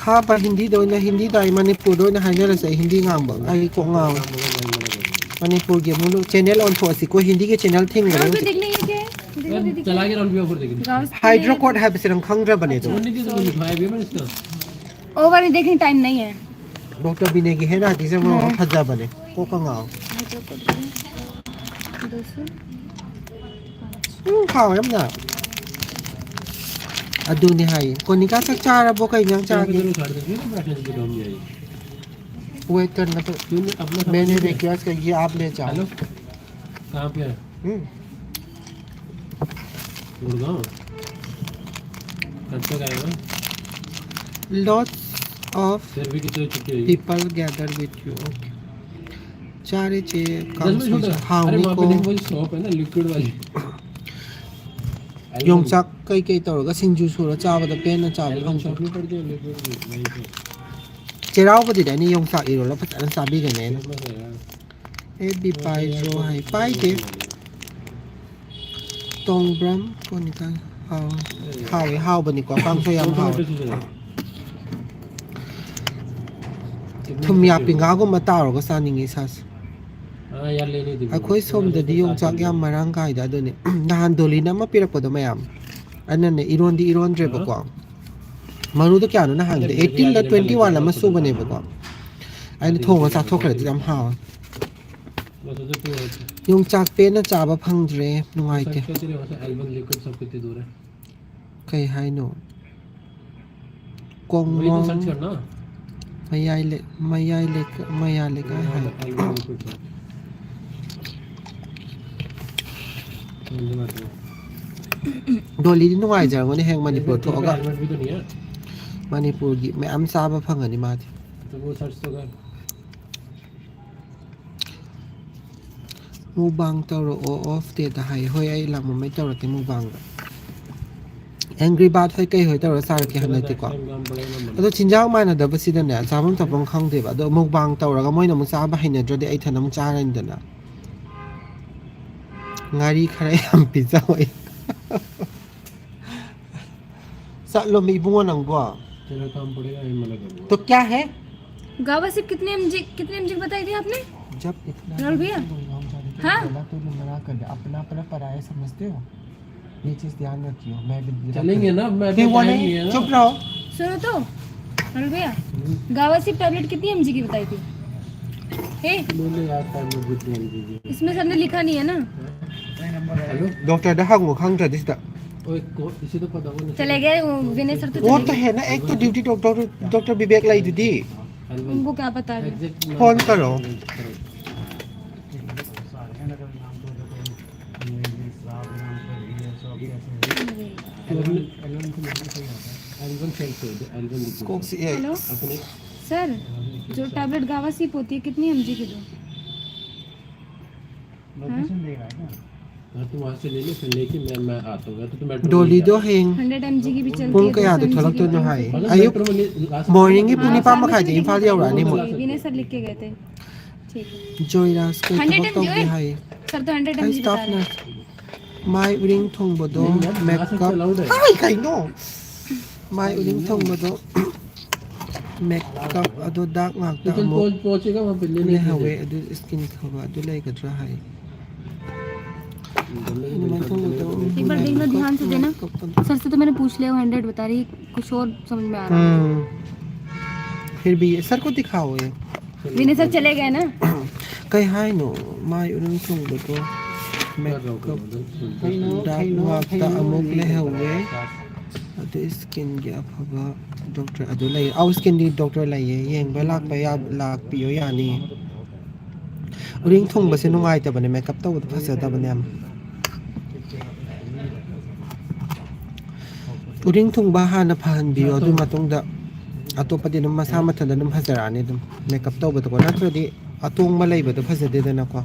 ꯈꯥꯕ ꯍꯤꯟꯗꯤꯗ ꯑꯣꯏꯅ, ꯍꯤꯟꯗꯤꯗ ꯑꯩ ꯃꯅꯤꯄꯨꯔꯗ ꯑꯣꯏꯅ ꯍꯥꯏꯅꯔꯁꯦ꯫ ꯑꯩ ꯍꯤꯟꯗꯤ ꯉꯥꯡꯕ ꯑꯩ ꯀꯣꯛ ꯉꯥꯎꯋꯦ꯫ ꯃꯅꯤꯄꯨꯔꯒꯤ ꯑꯃꯨꯛ ꯆꯦꯅꯦꯜ ꯑꯣꯟꯊꯣꯛꯑꯁꯤꯀꯣ, ꯍꯤꯟꯗꯤꯒꯤ ꯆꯦꯅꯦꯜ ꯊꯤꯡꯈ꯭ꯔꯦ ꯍꯧꯖꯤꯛ꯫ देखने ये क्या है? देखो दीदी, क्या है? चला गया रॉन भी ऑफर देगी। गाँव से ओवर ही देखने टाइम नहीं है। ꯗꯣꯛꯇꯔ ꯕꯤꯅꯦꯒꯤ ꯍꯦꯟ ꯑꯥꯔꯇꯤꯁ ꯑꯃ ꯐꯖꯕꯅꯦ꯫ ꯀꯣꯛꯀ ꯉꯥꯎ꯫ ꯎꯝ, ꯍꯥꯎꯋꯦ ꯌꯥꯝꯅ꯫ ꯑꯗꯨꯅꯦ ꯍꯥꯏꯌꯦ꯫ ꯀꯣꯅꯤꯀꯥ, ꯆꯥꯛ ꯆꯥꯔꯕꯣ? ꯀꯩ ꯏꯟꯖꯥꯡ ꯆꯥꯒꯦ? ꯋꯦꯠ ꯀꯟꯅ ꯇꯧ-, ꯃꯦꯅꯦ ꯔꯤꯀ꯭ꯋꯦꯁ ꯀꯩꯒꯤ ꯑꯥꯞ ꯂꯦ ꯆꯥꯎ꯫ ꯎꯝ꯫ Lots of people gather with you. Okay. ꯆꯥꯔꯦ ꯆꯦ, ꯀꯥꯡꯁꯣꯏ ꯆꯥ-, ꯍꯥꯎꯅꯤꯀꯣ꯫ ꯌꯣꯡꯆꯥꯛ ꯀꯩꯀꯩ ꯇꯧꯔꯒ ꯁꯤꯡꯖꯨ ꯁꯨꯔ ꯆꯥꯕꯗ ꯄꯦꯟꯅ ꯆꯥꯕ ꯐꯪꯖꯩ꯫ ꯆꯩꯔꯥꯎꯕꯗꯤꯅꯦ ꯑꯩꯅ ꯌꯣꯡꯆꯥꯛ ꯏꯔꯣꯜꯂ ꯐꯖꯅ ꯆꯥꯕꯤꯒꯅꯦ ꯑꯩꯅ꯫ ꯑꯦ ꯕꯤ ꯄꯥꯏꯖ꯭ꯔꯣ ꯍꯥꯏ, ꯄꯥꯏꯗꯦ꯫ ꯇꯣꯡꯕ꯭ꯔꯝ ꯀꯣꯅꯤꯀꯥ ꯍꯥꯎ-, ꯍꯥꯎꯋꯦ, ꯍꯥꯎꯕꯅꯤꯀꯣ, ꯀꯥꯡꯁꯣꯏ ꯌꯥꯝ ꯍꯥꯎꯋꯦ꯫ ꯊꯨꯝ ꯌꯥꯛꯄꯤ ꯉꯥꯒꯨꯝꯕ ꯇꯥꯎꯔꯒ ꯆꯥꯅꯤꯡꯉꯤ ꯏꯁꯥꯁꯦ꯫ ꯑꯩꯈꯣꯏ ꯁꯣꯝꯗꯗꯤ ꯌꯣꯡꯆꯥꯛ ꯌꯥꯝ ꯃꯔꯥꯡ ꯀꯥꯏꯗ, ꯑꯗꯨꯅꯤ꯫ ꯅꯍꯥꯟ ꯗꯣꯂꯤꯅ ꯑꯃ ꯄꯤꯔꯛꯄꯗꯣ ꯃꯌꯥꯝ, ꯑꯩꯅꯅꯦ ꯏꯔꯣꯟꯗꯤ ꯏꯔꯣꯟꯗ꯭ꯔꯦꯕꯀꯣ꯫ ꯃꯔꯨꯗꯣ ꯀꯌꯥꯅꯣ ꯅꯍꯥꯟꯒꯤꯗꯣ? ꯑꯩꯠꯇꯤꯟꯂ ꯇ꯭ꯋꯦꯟꯇꯤ ꯋꯥꯟꯂ ꯑꯃ ꯁꯨꯕꯅꯦꯕꯀꯣ꯫ ꯑꯩꯅ ꯊꯣꯡꯉ ꯆꯥꯊꯣꯛꯈ꯭ꯔꯗꯤ ꯌꯥꯝ ꯍꯥꯎꯋꯦ꯫ ꯌꯣꯡꯆꯥꯛ ꯄꯦꯟꯅ ꯆꯥꯕ ꯐꯪꯗ꯭ꯔꯦ, ꯅꯨꯡꯉꯥꯏꯇꯦ꯫ ꯀꯩ ꯍꯥꯏꯅꯣ? ꯀꯣꯡꯃꯣꯡ ꯃꯌꯥꯏ ꯂꯩ-, ꯃꯌꯥꯏ ꯂꯩꯀ-, ꯃꯌꯥ ꯂꯩꯀꯥꯏ ꯍꯥꯏ꯫ ꯗꯣꯂꯤꯗꯤ ꯅꯨꯡꯉꯥꯏꯖꯔꯝꯒꯅꯤ ꯍꯌꯦꯡ ꯃꯅꯤꯄꯨꯔ ꯊꯣꯛꯑꯒ꯫ ꯃꯅꯤꯄꯨꯔꯒꯤ ꯃꯌꯥꯝ ꯆꯥꯕ ꯐꯪꯒꯅꯤ ꯃꯥꯗꯤ꯫ ꯃꯨꯛꯕꯥꯡ ꯇꯧꯔꯛꯑꯣ ꯑꯣꯐ ꯗꯦꯗ ꯍꯥꯏ꯫ ꯍꯣꯏ, ꯑꯩ ꯂꯥꯛꯃꯝꯃꯩ ꯇꯧꯔꯛꯀꯦ ꯃꯨꯛꯕꯥꯡꯗ꯫ ꯑꯦꯡꯒ꯭ꯔꯤ ꯕꯥꯔꯗ ꯍꯣꯏ ꯀꯩ ꯍꯣꯏ ꯇꯧꯔ ꯆꯥꯔꯛꯀꯦ ꯍꯟꯗꯛꯇꯤꯀꯣ꯫ ꯑꯗꯣ ꯆꯤꯟꯖꯥꯛ ꯃꯥꯟꯅꯗꯕꯁꯤꯗꯅꯦ, ꯆꯥꯐꯝ ꯊꯛꯐꯝ ꯈꯪꯗꯦꯕ꯫ ꯑꯗꯣ ꯃꯨꯛꯕꯥꯡ ꯇꯧꯔꯒ ꯃꯣꯏꯅ ꯑꯃꯨꯛ ꯆꯥꯕ ꯍꯩꯅꯗ꯭ꯔꯗꯤ ꯑꯩ ꯏꯊꯟ ꯑꯃꯨꯛ ꯆꯥꯔꯅꯤꯗꯅ꯫ ꯉꯥꯔꯤ ꯈꯔ ꯌꯥꯝ ꯄꯤꯖꯧ ꯑꯩ꯫ ꯆꯠꯂꯣꯃꯤ ꯏꯕꯨꯡꯉꯣ ꯅꯪꯕꯣ꯫ तेरा काम पड़ेगा, ये मना करूंगा। तो क्या है? गावा से कितने एमजी, कितने एमजी बताई थी आपने? जब इतना राहुल भैया? हम जाने के हाँ? बोला तो ये मना कर दिया। अपना अपना पराया समझते हो? ये चीज ध्यान रखियो। मैं भी चलेंगे ना, मैं भी वो टाइम नहीं, नहीं है ना। चुप रहो। सुनो तो। ꯍꯜꯂꯣ ꯚꯩꯌꯥ, ꯒꯥꯕꯥꯁꯤꯞ ꯇꯦꯕ꯭ꯂꯦꯠ ꯀꯤꯇꯅꯤ ꯑꯦꯝ ꯖꯤ ꯀꯤ ꯕꯇꯥꯏ ꯊꯤ? ꯍꯦ? ꯂꯣꯏꯅ ꯌꯥꯔ ꯇꯥꯏ, ꯃꯨ ꯕꯨꯠ ꯂꯦꯟ ꯗꯤꯖꯤꯌꯦ꯫ ꯏꯁꯃꯦ ꯁꯔ ꯅꯦ ꯂꯤꯈꯥ ꯅꯍꯤ ꯍꯥꯏ ꯅꯥ? ꯍꯜꯂꯣ? ꯗꯣꯛꯇꯔꯗ ꯍꯪꯉꯣ, ꯈꯪꯗ꯭ꯔꯗꯤ ꯁꯤꯗ꯫ ꯑꯣꯏ, ꯀꯣ, ꯏꯁꯤꯗ ꯄꯗ ꯑꯣꯏꯅ ꯆꯂꯦ ꯒꯌꯦ, ꯋꯣ ꯚꯤꯅꯦ ꯁꯔ ꯇꯣ ꯆꯂꯦ ꯒꯌꯦ꯫ ꯑꯣ, ꯇ ꯍꯦ ꯅꯥ, ꯑꯦꯛ ꯇꯣ ꯗ꯭ꯌꯨꯇꯤ ꯗꯣꯛꯇꯔ, ꯗꯣꯛꯇꯔ ꯕꯤꯕꯦꯛ ꯂꯩꯗꯨꯗꯤ꯫ ꯑꯦꯛꯖꯦꯛ ꯎꯟꯀꯣ ꯀꯌꯥ ꯄꯇꯥ ꯍꯦ? ꯑꯦꯛꯖꯦꯛ ꯐꯣꯟ ꯀꯔꯣ꯫ ꯀꯣꯛ ꯆꯤꯛꯑꯦ꯫ ꯍꯜꯂꯣ꯫ ꯁꯔ, ꯖꯣ ꯇꯦꯕ꯭ꯂꯦꯠ ꯒꯥꯕꯥꯁꯤꯞ ꯍꯣꯇꯤ ꯍꯦ, ꯀꯤꯇꯅꯤ ꯑꯦꯝ ꯖꯤ ꯀꯤ ꯗꯣ? ꯍꯥ? ꯍꯥ, ꯇꯨꯝ ꯋꯥꯍꯥꯟ ꯁꯦ ꯂꯦ ꯂꯦ, ꯐꯤꯔ ꯂꯦꯀꯦ ꯃꯦ, ꯃꯦ ꯑꯥꯇꯥ ꯍꯨꯡ, ꯌꯥ ꯇꯣ ꯇꯨꯝ ꯃꯦꯇ꯭ꯔꯣ ꯃꯦ ꯂꯦ ꯖꯥꯑꯣ꯫ ꯗꯣꯂꯤꯗꯣ ꯍꯌꯦꯡ ꯍꯟꯗ꯭ꯔꯦꯠ ꯑꯦꯝ ꯖꯤ ꯀꯤ ꯚꯤ ꯆꯜꯇꯤ ꯄꯨꯡ ꯍꯦ, ꯀꯌꯥꯗ ꯗꯣꯁꯣ ꯑꯦꯝ ꯖꯤ ꯀꯤ ꯊꯣꯛꯂꯛꯇꯣꯏꯅꯣ ꯍꯥꯏ? ꯃꯦꯇ꯭ꯔꯣ ꯃꯣꯔꯅꯤꯡꯒꯤ ꯃꯦ ꯄꯨꯡ ꯂꯥꯁ ꯅꯤꯄꯥꯟ ꯃꯦꯇ꯭ꯔꯣ ꯃꯈꯥꯏꯗ ꯃꯦ ꯏꯝꯐꯥꯜ ꯌꯧꯔꯛꯑꯅꯤ ꯃꯣꯏ꯫ ꯚꯤꯅꯦ ꯁꯔ ꯂꯤꯈ ꯀꯦ ꯒꯌꯦ ꯊꯦ꯫ ꯊꯤꯛ ꯍꯦ꯫ ꯖꯣꯏꯔꯥꯖ ꯀꯩ ꯊꯕꯛ ꯇꯧꯒꯦ ꯍꯥꯏ? ꯁꯔ ꯇꯣ ꯍꯟꯗ꯭ꯔꯦꯠ ꯑꯦꯝ ꯖꯤ ꯕꯇꯥ ꯔꯦ꯫ ꯃꯥꯏ ꯎꯔꯤꯡ ꯊꯨꯡꯕꯗꯣ ꯃꯦꯀꯞ꯫ ꯍꯥꯏ ꯀꯩꯅꯣ? ꯃꯥꯏ ꯎꯔꯤꯡ ꯊꯨꯡꯕꯗꯣ ꯃꯦꯀꯞ ꯑꯗꯣ ꯗꯥꯛ ꯉꯥꯛꯇ ꯑꯃꯨꯛ ꯂꯩꯍꯧꯋꯦ, ꯑꯗꯨ ꯁ꯭ꯀꯤꯟ ꯐꯕ ꯑꯗꯨ ꯂꯩꯒꯗ꯭ꯔꯥ ꯍꯥꯏ꯫ ꯑꯗꯨꯃꯥꯏꯅ ꯊꯣꯡꯕꯗꯣ एक बार देखना ध्यान से देना। सर से तो मैंने पूछ लिया, हंड्रेड बता रही, कुछ और समझ में आ रहा है। हम्म। फिर भी सर को दिखाओ ये। विनय सर चले गए ना। ꯀꯩ ꯍꯥꯏꯅꯣ? ꯃꯥꯏ ꯎꯔꯤꯡ ꯊꯨꯡꯕꯗꯣ ꯃꯦꯀꯞ ꯗꯥꯛ ꯉꯥꯛꯇ ꯑꯃꯨꯛ ꯂꯩꯍꯧꯋꯦ꯫ ꯑꯗꯨ ꯁ꯭ꯀꯤꯟꯒꯤ ꯑꯐꯕ ꯗꯣꯛꯇꯔ ꯑꯗꯨ ꯂꯩ꯫ ꯑꯧ, ꯁ꯭ꯀꯤꯟꯒꯤ ꯗꯣꯛꯇꯔ ꯂꯩꯌꯦ꯫ ꯌꯦꯡꯕ ꯂꯥꯛꯄ ꯌꯥ-, ꯂꯥꯛꯄꯤꯌꯣ, ꯌꯥꯅꯤ꯫ ꯎꯔꯤꯡ ꯊꯨꯡꯕꯁꯦ ꯅꯨꯡꯉꯥꯏꯇꯕꯅꯦ, ꯃꯦꯀꯞ ꯇꯧꯕꯗ ꯐꯖꯗꯕꯅꯦ ꯌꯥꯝ꯫ ꯎꯔꯤꯡ ꯊꯨꯡꯕ ꯍꯥꯟꯅ ꯐꯍꯟꯕꯤꯌꯣ, ꯑꯗꯨ ꯃꯇꯨꯡꯗ ꯑꯇꯣꯞꯄꯗꯤ ꯑꯗꯨꯝ ꯃꯁꯥ ꯃꯊꯟꯇ ꯑꯗꯨꯝ ꯐꯖꯔꯛꯑꯅꯤ ꯑꯗꯨꯝ ꯃꯦꯀꯞ ꯇꯧꯕꯗꯀꯣ, ꯅꯠꯇ꯭ꯔꯗꯤ ꯑꯇꯣꯡꯕ ꯂꯩꯕꯗꯣ ꯐꯖꯗꯦꯗꯅꯀꯣ꯫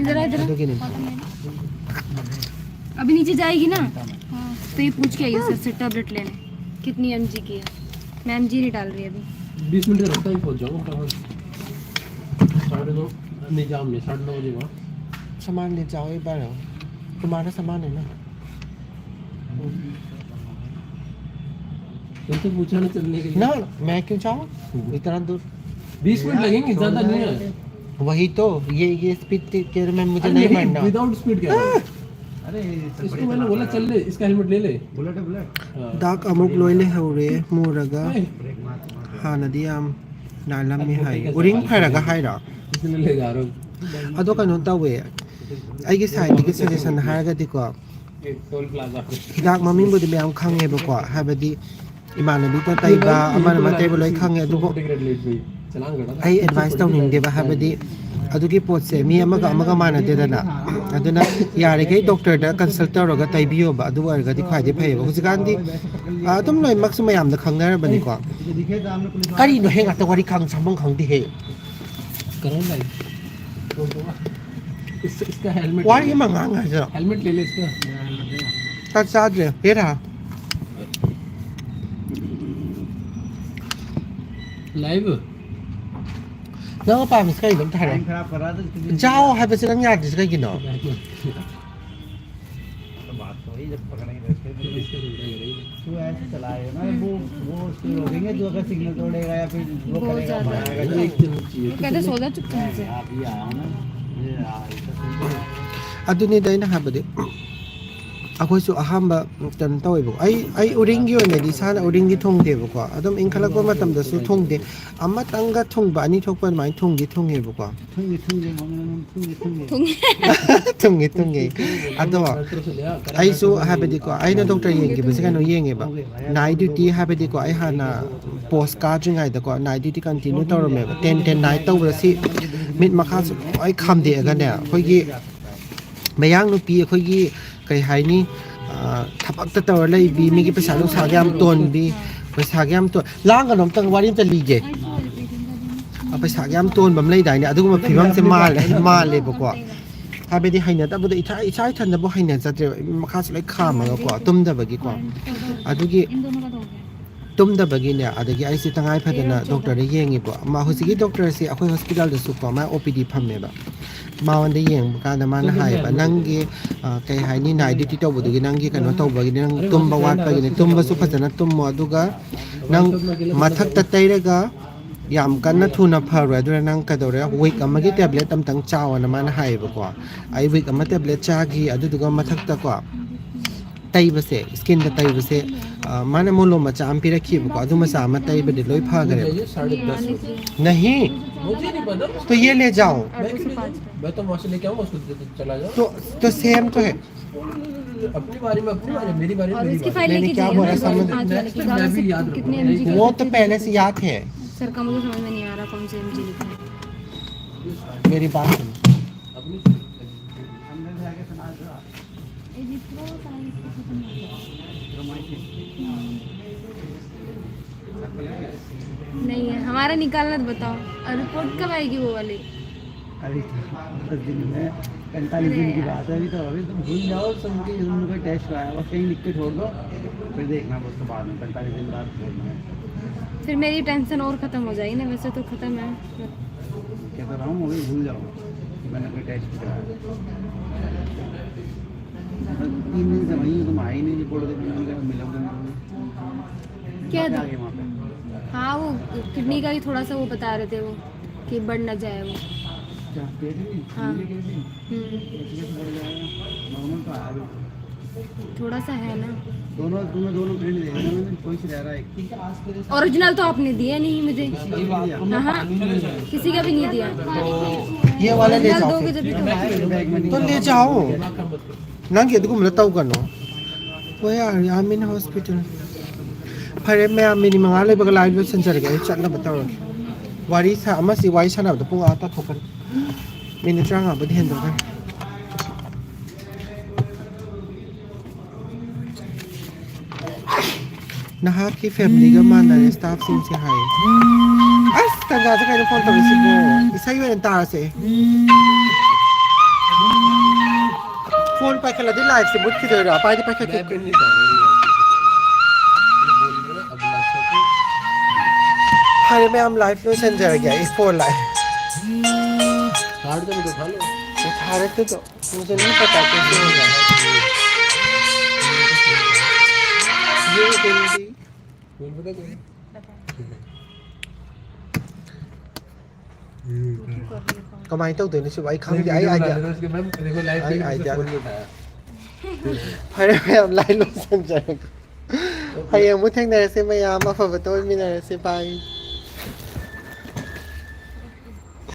इधर आ, इधर आ। ꯑꯗꯨꯒꯤꯅꯤ꯫ अभी नीचे जाएगी ना, तो ये पूछ के आइए सर से टेबलेट लेने, कितनी एमजी की है। मैं एमजी नहीं डाल रही अभी। बीस मिनट का रास्ता ही पहुंच जाऊंगा फटाफट। साढ़े नौ, नहीं, जाम नहीं, साढ़े नौ बजे वहाँ। सामान ले जाओ एक बार, तुम्हारा सामान है ना। तुमसे पूछा ना चलने के लिए। ना, मैं क्यों जाऊँ इतना दूर? बीस मिनट लगेंगे, ज्यादा नहीं है। वही तो, ये, ये स्पीड के में मुझे अरे नहीं नहीं, बढ़ना। विदाउट स्पीड कह रहा हूँ। इसको मैंने बोला चल ले, इसका हेलमेट ले ले। बुलेट है, बुलेट। हाँ। ꯗꯥꯛ ꯑꯃꯨꯛ ꯂꯣꯏ ꯂꯩꯍꯧꯔꯦ ꯃꯨꯔꯒ꯫ नहीं। ꯍꯥꯟꯅꯗꯤ ꯌꯥꯝ ꯅꯥꯜꯂꯝꯃꯤ ꯍꯥꯏ꯫ ꯎꯔꯤꯡ ꯐꯔꯒ ꯍꯥꯏꯔꯣ? ꯑꯗꯣ ꯀꯩꯅꯣ ꯇꯧꯋꯦ, ꯑꯩꯒꯤ ꯁꯥꯏꯠꯇꯒꯤ ꯁꯖꯦꯁꯟ ꯍꯥꯏꯔꯒꯗꯤꯀꯣ, ꯍꯤꯗꯥꯛ ꯃꯃꯤꯡꯕꯨꯗꯤ ꯃꯌꯥꯝ ꯈꯪꯉꯦꯕꯀꯣ, ꯍꯥꯏꯕꯗꯤ ꯏꯃꯥꯟꯅꯕꯤꯗ ꯇꯩꯕ, ꯑꯃꯅ ꯑꯃ ꯇꯩꯕ ꯂꯣꯏ ꯈꯪꯉꯦ, ꯑꯗꯨꯕꯨ ꯑꯩ ꯑꯦꯗꯚꯥꯏꯁ ꯇꯧꯅꯤꯡꯗꯦꯕ, ꯍꯥꯏꯕꯗꯤ ꯑꯗꯨꯒꯤ ꯄꯣꯠꯁꯦ ꯃꯤ ꯑꯃꯒ ꯑꯃꯒ ꯃꯥꯟꯅꯗꯦꯗꯅ꯫ ꯑꯗꯨꯅ ꯌꯥꯔꯤꯈꯩ ꯗꯣꯛꯇꯔꯗ ꯀꯟꯁꯜ ꯇꯧꯔꯒ ꯇꯩꯕꯤꯌꯣꯕ, ꯑꯗꯨ ꯑꯣꯏꯔꯒꯗꯤ ꯈ꯭ꯋꯥꯏꯗꯩ ꯐꯩꯌꯦꯕ꯫ ꯍꯧꯖꯤꯛꯀꯥꯟꯗꯤ, ꯑ, ꯑꯗꯨꯝ ꯂꯣꯏꯅꯃꯛꯁꯨ ꯃꯌꯥꯝꯅ ꯈꯪꯅꯔꯕꯅꯤꯀꯣ꯫ ꯀꯔꯤꯅꯣ ꯍꯦ, ꯉꯥꯛꯇ ꯋꯥꯔꯤ ꯈꯥꯡ ꯁꯥꯐꯝ ꯈꯪꯗꯦ ꯍꯦ꯫ करो भाई। इसका हेलमेट ꯋꯥꯔꯤ ꯑꯃ ꯉꯥꯡ ꯍꯥꯏꯁꯤꯔꯣ? हेलमेट ले ले इसका। ꯆꯥꯛ ꯆꯥꯗ꯭ꯔꯦ ꯍꯦꯔꯥ꯫ लाइव। ꯅꯪ ꯄꯥꯝꯃꯤꯁꯤ ꯀꯩꯅꯣ ꯑꯝꯇ ꯍꯥꯏꯔꯛꯑꯣ꯫ टाइम खराब कर रहा था, इसके लिए। जाओ ꯍꯥꯏꯕꯁꯤ ꯅꯪ ꯌꯥꯗ꯭ꯔꯤꯁꯤ ꯀꯩꯒꯤꯅꯣ? तो बात तो वही, जब पकड़ेंगे तो इसके लिए। तू ऐसे चलाएगा ना, वो, वो उसको रोकेंगे, तू अगर सिग्नल तोड़ेगा या फिर वो बहुत करेगा, ज़्यादा। बढ़ाएगा। वो कहते सो जा चुपचाप से। अभी आया हूँ ना, ये आ, ऐसा सुन के। ꯑꯗꯨꯅꯤꯗ ꯑꯩꯅ ꯍꯥꯏꯕꯗꯤ, ꯑꯩꯈꯣꯏꯁꯨ ꯑꯍꯥꯟꯕ ꯀꯩꯅꯣ ꯇꯧꯋꯦꯕꯀꯣ꯫ ꯑꯩ, ꯑꯩ ꯎꯔꯤꯡꯒꯤ ꯑꯣꯏꯅꯗꯤ ꯏꯁꯥꯅ ꯎꯔꯤꯡꯗꯤ ꯊꯨꯡꯗꯦꯕꯀꯣ꯫ ꯑꯗꯨꯝ ꯏꯟꯈꯠꯂꯛꯄ ꯃꯇꯝꯗꯁꯨ ꯊꯨꯡꯗꯦ꯫ ꯑꯃꯇꯪꯒ ꯊꯨꯡꯕ, ꯑꯅꯤ ꯊꯣꯛꯄ ꯑꯗꯨꯃꯥꯏꯅ ꯊꯨꯡꯗꯤ ꯊꯨꯡꯉꯦꯕꯀꯣ꯫ ꯊꯨꯡꯗꯦ, ꯊꯨꯡꯗꯦ, ꯃꯃꯤꯡ ꯊꯨꯡꯗꯦ, ꯊꯨꯡꯗꯦ꯫ ꯊꯨꯡꯉꯦ꯫ ꯊꯨꯡꯉꯦ, ꯊꯨꯡꯉꯦ꯫ ꯑꯗꯣ ꯑꯩꯁꯨ ꯍꯥꯏꯕꯗꯤꯀꯣ, ꯑꯩꯅ ꯗꯣꯛꯇꯔ ꯌꯦꯡꯈꯤꯕꯁꯦ ꯀꯩꯅꯣ ꯌꯦꯡꯉꯦꯕ, ꯅꯥꯏꯠ ꯗ꯭ꯌꯨꯇꯤ ꯍꯥꯏꯕꯗꯤꯀꯣ, ꯑꯩ ꯍꯥꯟꯅ ꯄꯣꯁ ꯀꯥꯗ꯭ꯔꯤꯉꯩꯗꯀꯣ, ꯅꯥꯏꯠ ꯗ꯭ꯌꯨꯇꯤ ꯀꯟꯇꯤꯅ꯭ꯌꯨ ꯇꯧꯔꯝꯃꯦꯕ꯫ ꯇꯦꯟ ꯇꯦꯟ ꯅꯥꯏꯠ ꯇꯧꯕꯗ ꯁꯤ ꯃꯤꯠ ꯃꯈꯥꯁꯨ ꯂꯣꯏ ꯈꯥꯝꯗꯦꯛꯑꯒꯅꯦ, ꯑꯩꯈꯣꯏꯒꯤ ꯃꯌꯥꯡ ꯅꯨꯄꯤ ꯑꯩꯈꯣꯏꯒꯤ, ꯀꯩ ꯍꯥꯏꯅꯤ, ꯑ, ꯊꯕꯛꯇ ꯇꯧꯔ ꯂꯩꯕꯤ, ꯃꯤꯒꯤ ꯄꯩꯁꯥ ꯅꯨꯡꯁꯥꯒ ꯌꯥꯝ ꯇꯣꯟꯕꯤ, ꯄꯩꯁꯥꯒ ꯌꯥꯝ ꯇꯣꯟ-, ꯂꯥꯡꯒꯅꯣ, ꯑꯝꯇꯪ ꯋꯥꯔꯤ ꯑꯝꯇ ꯂꯤꯒꯦ꯫ ꯑ, ꯄꯩꯁꯥꯒ ꯌꯥꯝ ꯇꯣꯟꯕ ꯑꯃ ꯂꯩꯗꯥꯏꯅꯦ, ꯑꯗꯨꯒꯨꯝꯕ ꯐꯤꯕꯝꯁꯦ ꯃꯥꯜꯂꯦ, ꯃꯥꯜꯂꯦꯕꯀꯣ꯫ ꯍꯥꯏꯕꯗꯤ ꯍꯩꯅꯗꯕꯗꯣ ꯏꯊꯥ-, ꯏꯁꯥ ꯏꯊꯟꯗꯕꯨ ꯍꯩꯅꯖꯗ꯭ꯔꯦꯕ, ꯃꯈꯥꯁꯨ ꯂꯣꯏ ꯈꯥꯝꯃꯒꯀꯣ, ꯇꯨꯝꯗꯕꯒꯤꯀꯣ꯫ ꯑꯗꯨꯒꯤ ꯇꯨꯝꯗꯕꯒꯤꯅꯦ, ꯑꯗꯒꯤ ꯑꯩꯁꯦ ꯇꯉꯥꯏ ꯐꯗꯅ ꯗꯣꯛꯇꯔꯗ ꯌꯦꯡꯉꯤꯕ꯫ ꯃꯥ ꯍꯧꯖꯤꯛꯀꯤ ꯗꯣꯛꯇꯔꯁꯦ ꯑꯩꯈꯣꯏ ꯍꯣꯁꯄꯤꯇꯥꯜꯗꯁꯨꯀꯣ, ꯃꯥ ꯑꯣ ꯄꯤ ꯗꯤ ꯐꯝꯃꯦꯕ꯫ ꯃꯉꯣꯟꯗ ꯌꯦꯡꯕ ꯀꯥꯟꯗ ꯃꯥꯅ ꯍꯥꯏꯌꯦꯕ, "ꯅꯪꯒꯤ, ꯑ, ꯀꯩ ꯍꯥꯏꯅꯤ, ꯅꯥꯏꯠ ꯗ꯭ꯌꯨꯇꯤ ꯇꯧꯕꯗꯨꯒꯤ, ꯅꯪꯒꯤ ꯀꯩꯅꯣ ꯇꯧꯕꯒꯤꯅꯤ, ꯅꯪ ꯇꯨꯝꯕ ꯋꯥꯠꯄꯒꯤꯅꯤ, ꯇꯨꯝꯕꯁꯨ ꯐꯖꯅ ꯇꯨꯝꯃꯣ, ꯑꯗꯨꯒ ꯅꯪ ꯃꯊꯛꯇ ꯇꯩꯔꯒ ꯌꯥꯝ ꯀꯟꯅ ꯊꯨꯅ ꯐꯔꯣꯏ꯫ ꯑꯗꯨꯅ ꯅꯪ ꯀꯩꯗꯧꯔꯦ, ꯋꯤꯛ ꯑꯃꯒꯤ ꯇꯦꯕ꯭ꯂꯦꯠ ꯑꯝꯇꯪ ꯆꯥꯎꯑꯣꯅ" ꯃꯥꯅ ꯍꯥꯏꯌꯦꯕꯀꯣ꯫ ꯑꯩ ꯋꯤꯛ ꯑꯃ ꯇꯦꯕ꯭ꯂꯦꯠ ꯆꯥꯈꯤ, ꯑꯗꯨꯗꯨꯒ ꯃꯊꯛꯇꯀꯣ, ꯇꯩꯕꯁꯦ, ꯁ꯭ꯀꯤꯟꯗ ꯇꯩꯕꯁꯦ ꯑ, ꯃꯥꯅ ꯃꯣꯂꯣꯝ ꯃꯆꯥ ꯑꯃ ꯄꯤꯔꯛꯈꯤꯕꯀꯣ, ꯑꯗꯨ ꯃꯆꯥ ꯑꯃ ꯇꯩꯕꯗꯤ ꯂꯣꯏ ꯐꯈ꯭ꯔꯦꯕ꯫ नहीं, साढ़े दस रुपये। नहीं, तो ये ले जाओ। मैं तो वहाँ से लेके आऊँगा, उसको दे दे, चला जाओ। तो, तो सेम तो है। अपनी बारी में अपनी बारी, मेरी बारी, और मेरी उसकी बारी। फाइल नहीं, लेके क्या जाइए बोला ना, समझ, पाँच वाले की। मैं भी याद रखूँगा। वो तो पहले से याद है। सर का मुझे समझ में नहीं आ रहा कौन से एमजी लिखा है। मेरी बात सुनो। नहीं है, हमारा निकालना तो बताओ। और रिपोर्ट कब आएगी वो वाली? अभी तो दस दिन में, पैंतालीस दिन की बात है। अभी तो, अभी तुम भूल जाओ, सुन के उनका टेस्ट आया, बस यहीं लिख के छोड़ दो, फिर देखना बस, उसके बाद में पैंतालीस दिन बाद छोड़ना है। फिर मेरी टेंशन और ख़त्म हो जाएगी ना, वैसे तो ख़त्म है। कहता रहा हूँ, अभी भूल जाओ कि मैंने कोई टेस्ट कराया। तीन दिन से वहीं तुम आई नहीं, रिपोर्ट देने, मैंने कहा, मिलोगे नहीं। क्या क्या था? आगे वहाँ पे? हाँ, वो किडनी का ही थोड़ा सा वो बता रहे थे वो, कि बढ़ ना जाए वो। क्या पेट में? हाँ। मुझे क्या थी? हम्म। कैसे कैसे बढ़ जाएगा? नॉर्मल तो आया भी। थोड़ा सा है ना। दोनों, तुम्हें दोनों प्रिंट दे दिया मैंने, कोई से रह रहा है एक। ओरिजिनल तो आपने दिया नहीं मुझे। हाँ, हाँ। किसी का भी नहीं दिया। ये वाला ले ओरिजिनल जाओ दोगे फिर। जब तो। तो ले जाओ। ꯅꯪꯒꯤ ꯑꯗꯨꯒꯨꯝꯕꯗ ꯇꯧꯒꯅꯣ꯫ Where are you? I'm in hospital. ꯐꯔꯦ ꯃꯌꯥꯝ, ꯃꯤꯅꯤꯠ ꯃꯉꯥ ꯂꯩꯕꯒ ꯂꯥꯏꯚ ꯂꯣꯏꯁꯤꯟꯖꯔꯒꯦ, ꯑꯩ ꯆꯠꯅꯕ ꯇꯧꯔꯒꯦ꯫ ꯋꯥꯔꯤ ꯁꯥ-, ꯑꯃꯁꯤ ꯋꯥꯔꯤ ꯁꯥꯟꯅꯕꯗ ꯄꯨꯡ ꯑꯥ ꯇꯥꯊꯣꯛꯀꯅꯤ꯫ ꯃꯤꯅꯤꯠ ꯇꯔꯥꯃꯉꯥꯕꯨꯗꯤ ꯍꯦꯟꯗꯣꯛꯈ꯭ꯔꯦ꯫ ꯅꯍꯥꯛꯀꯤ ꯐꯦꯃꯤꯂꯤꯒ ꯃꯥꯟꯅꯔꯦ ꯁ꯭ꯇꯥꯐꯁꯤꯡꯁꯦ ꯍꯥꯏꯌꯦ꯫ ꯑꯁ, ꯇꯟꯖꯥꯁꯦ ꯀꯩꯅꯣ ꯐꯣꯟ ꯇꯧꯔꯛꯏꯁꯤꯕꯣ? ꯏꯁꯩ ꯑꯣꯏꯅ ꯇꯥꯔꯁꯦ꯫ ꯐꯣꯟ ꯄꯥꯏꯈꯠꯂꯗꯤ ꯂꯥꯏꯐꯁꯦ ꯃꯨꯠꯈꯤꯗꯣꯏꯔꯣ? ꯄꯥꯏꯗꯤ ꯄꯥꯏꯈꯠꯀꯦ꯫ ꯐꯔꯦ ꯃꯌꯥꯝ, ꯂꯥꯏꯐ ꯂꯣꯏꯁꯤꯟꯖꯔꯒꯦ, ꯑꯩ ꯐꯣꯟ ꯂꯥꯛꯑꯦ꯫ ꯊꯥꯔꯦ ꯇꯨꯗꯣ꯫ मुझे नहीं पता कैसे होगा। ये जल्दी। ꯀꯃꯥꯏꯅ ꯇꯧꯗꯣꯏꯅꯣ ꯁꯤꯕꯨ? ꯑꯩ ꯈꯪꯗꯦ꯫ ꯑꯩ ꯑꯥꯏꯗꯤꯌꯥ, ꯑꯩ ꯑꯥꯏꯗꯤꯌꯥ꯫ ꯐꯔꯦ ꯃꯌꯥꯝ, ꯂꯥꯏ ꯂꯣꯏꯁꯤꯟꯖꯔꯒꯦ꯫ ꯍꯌꯦꯡ ꯑꯃꯨꯛ ꯊꯦꯡꯅꯔꯁꯦ ꯃꯌꯥꯝ, ꯑꯐꯕꯇ ꯑꯣꯏꯃꯤꯟꯅꯔꯁꯦ, bye꯫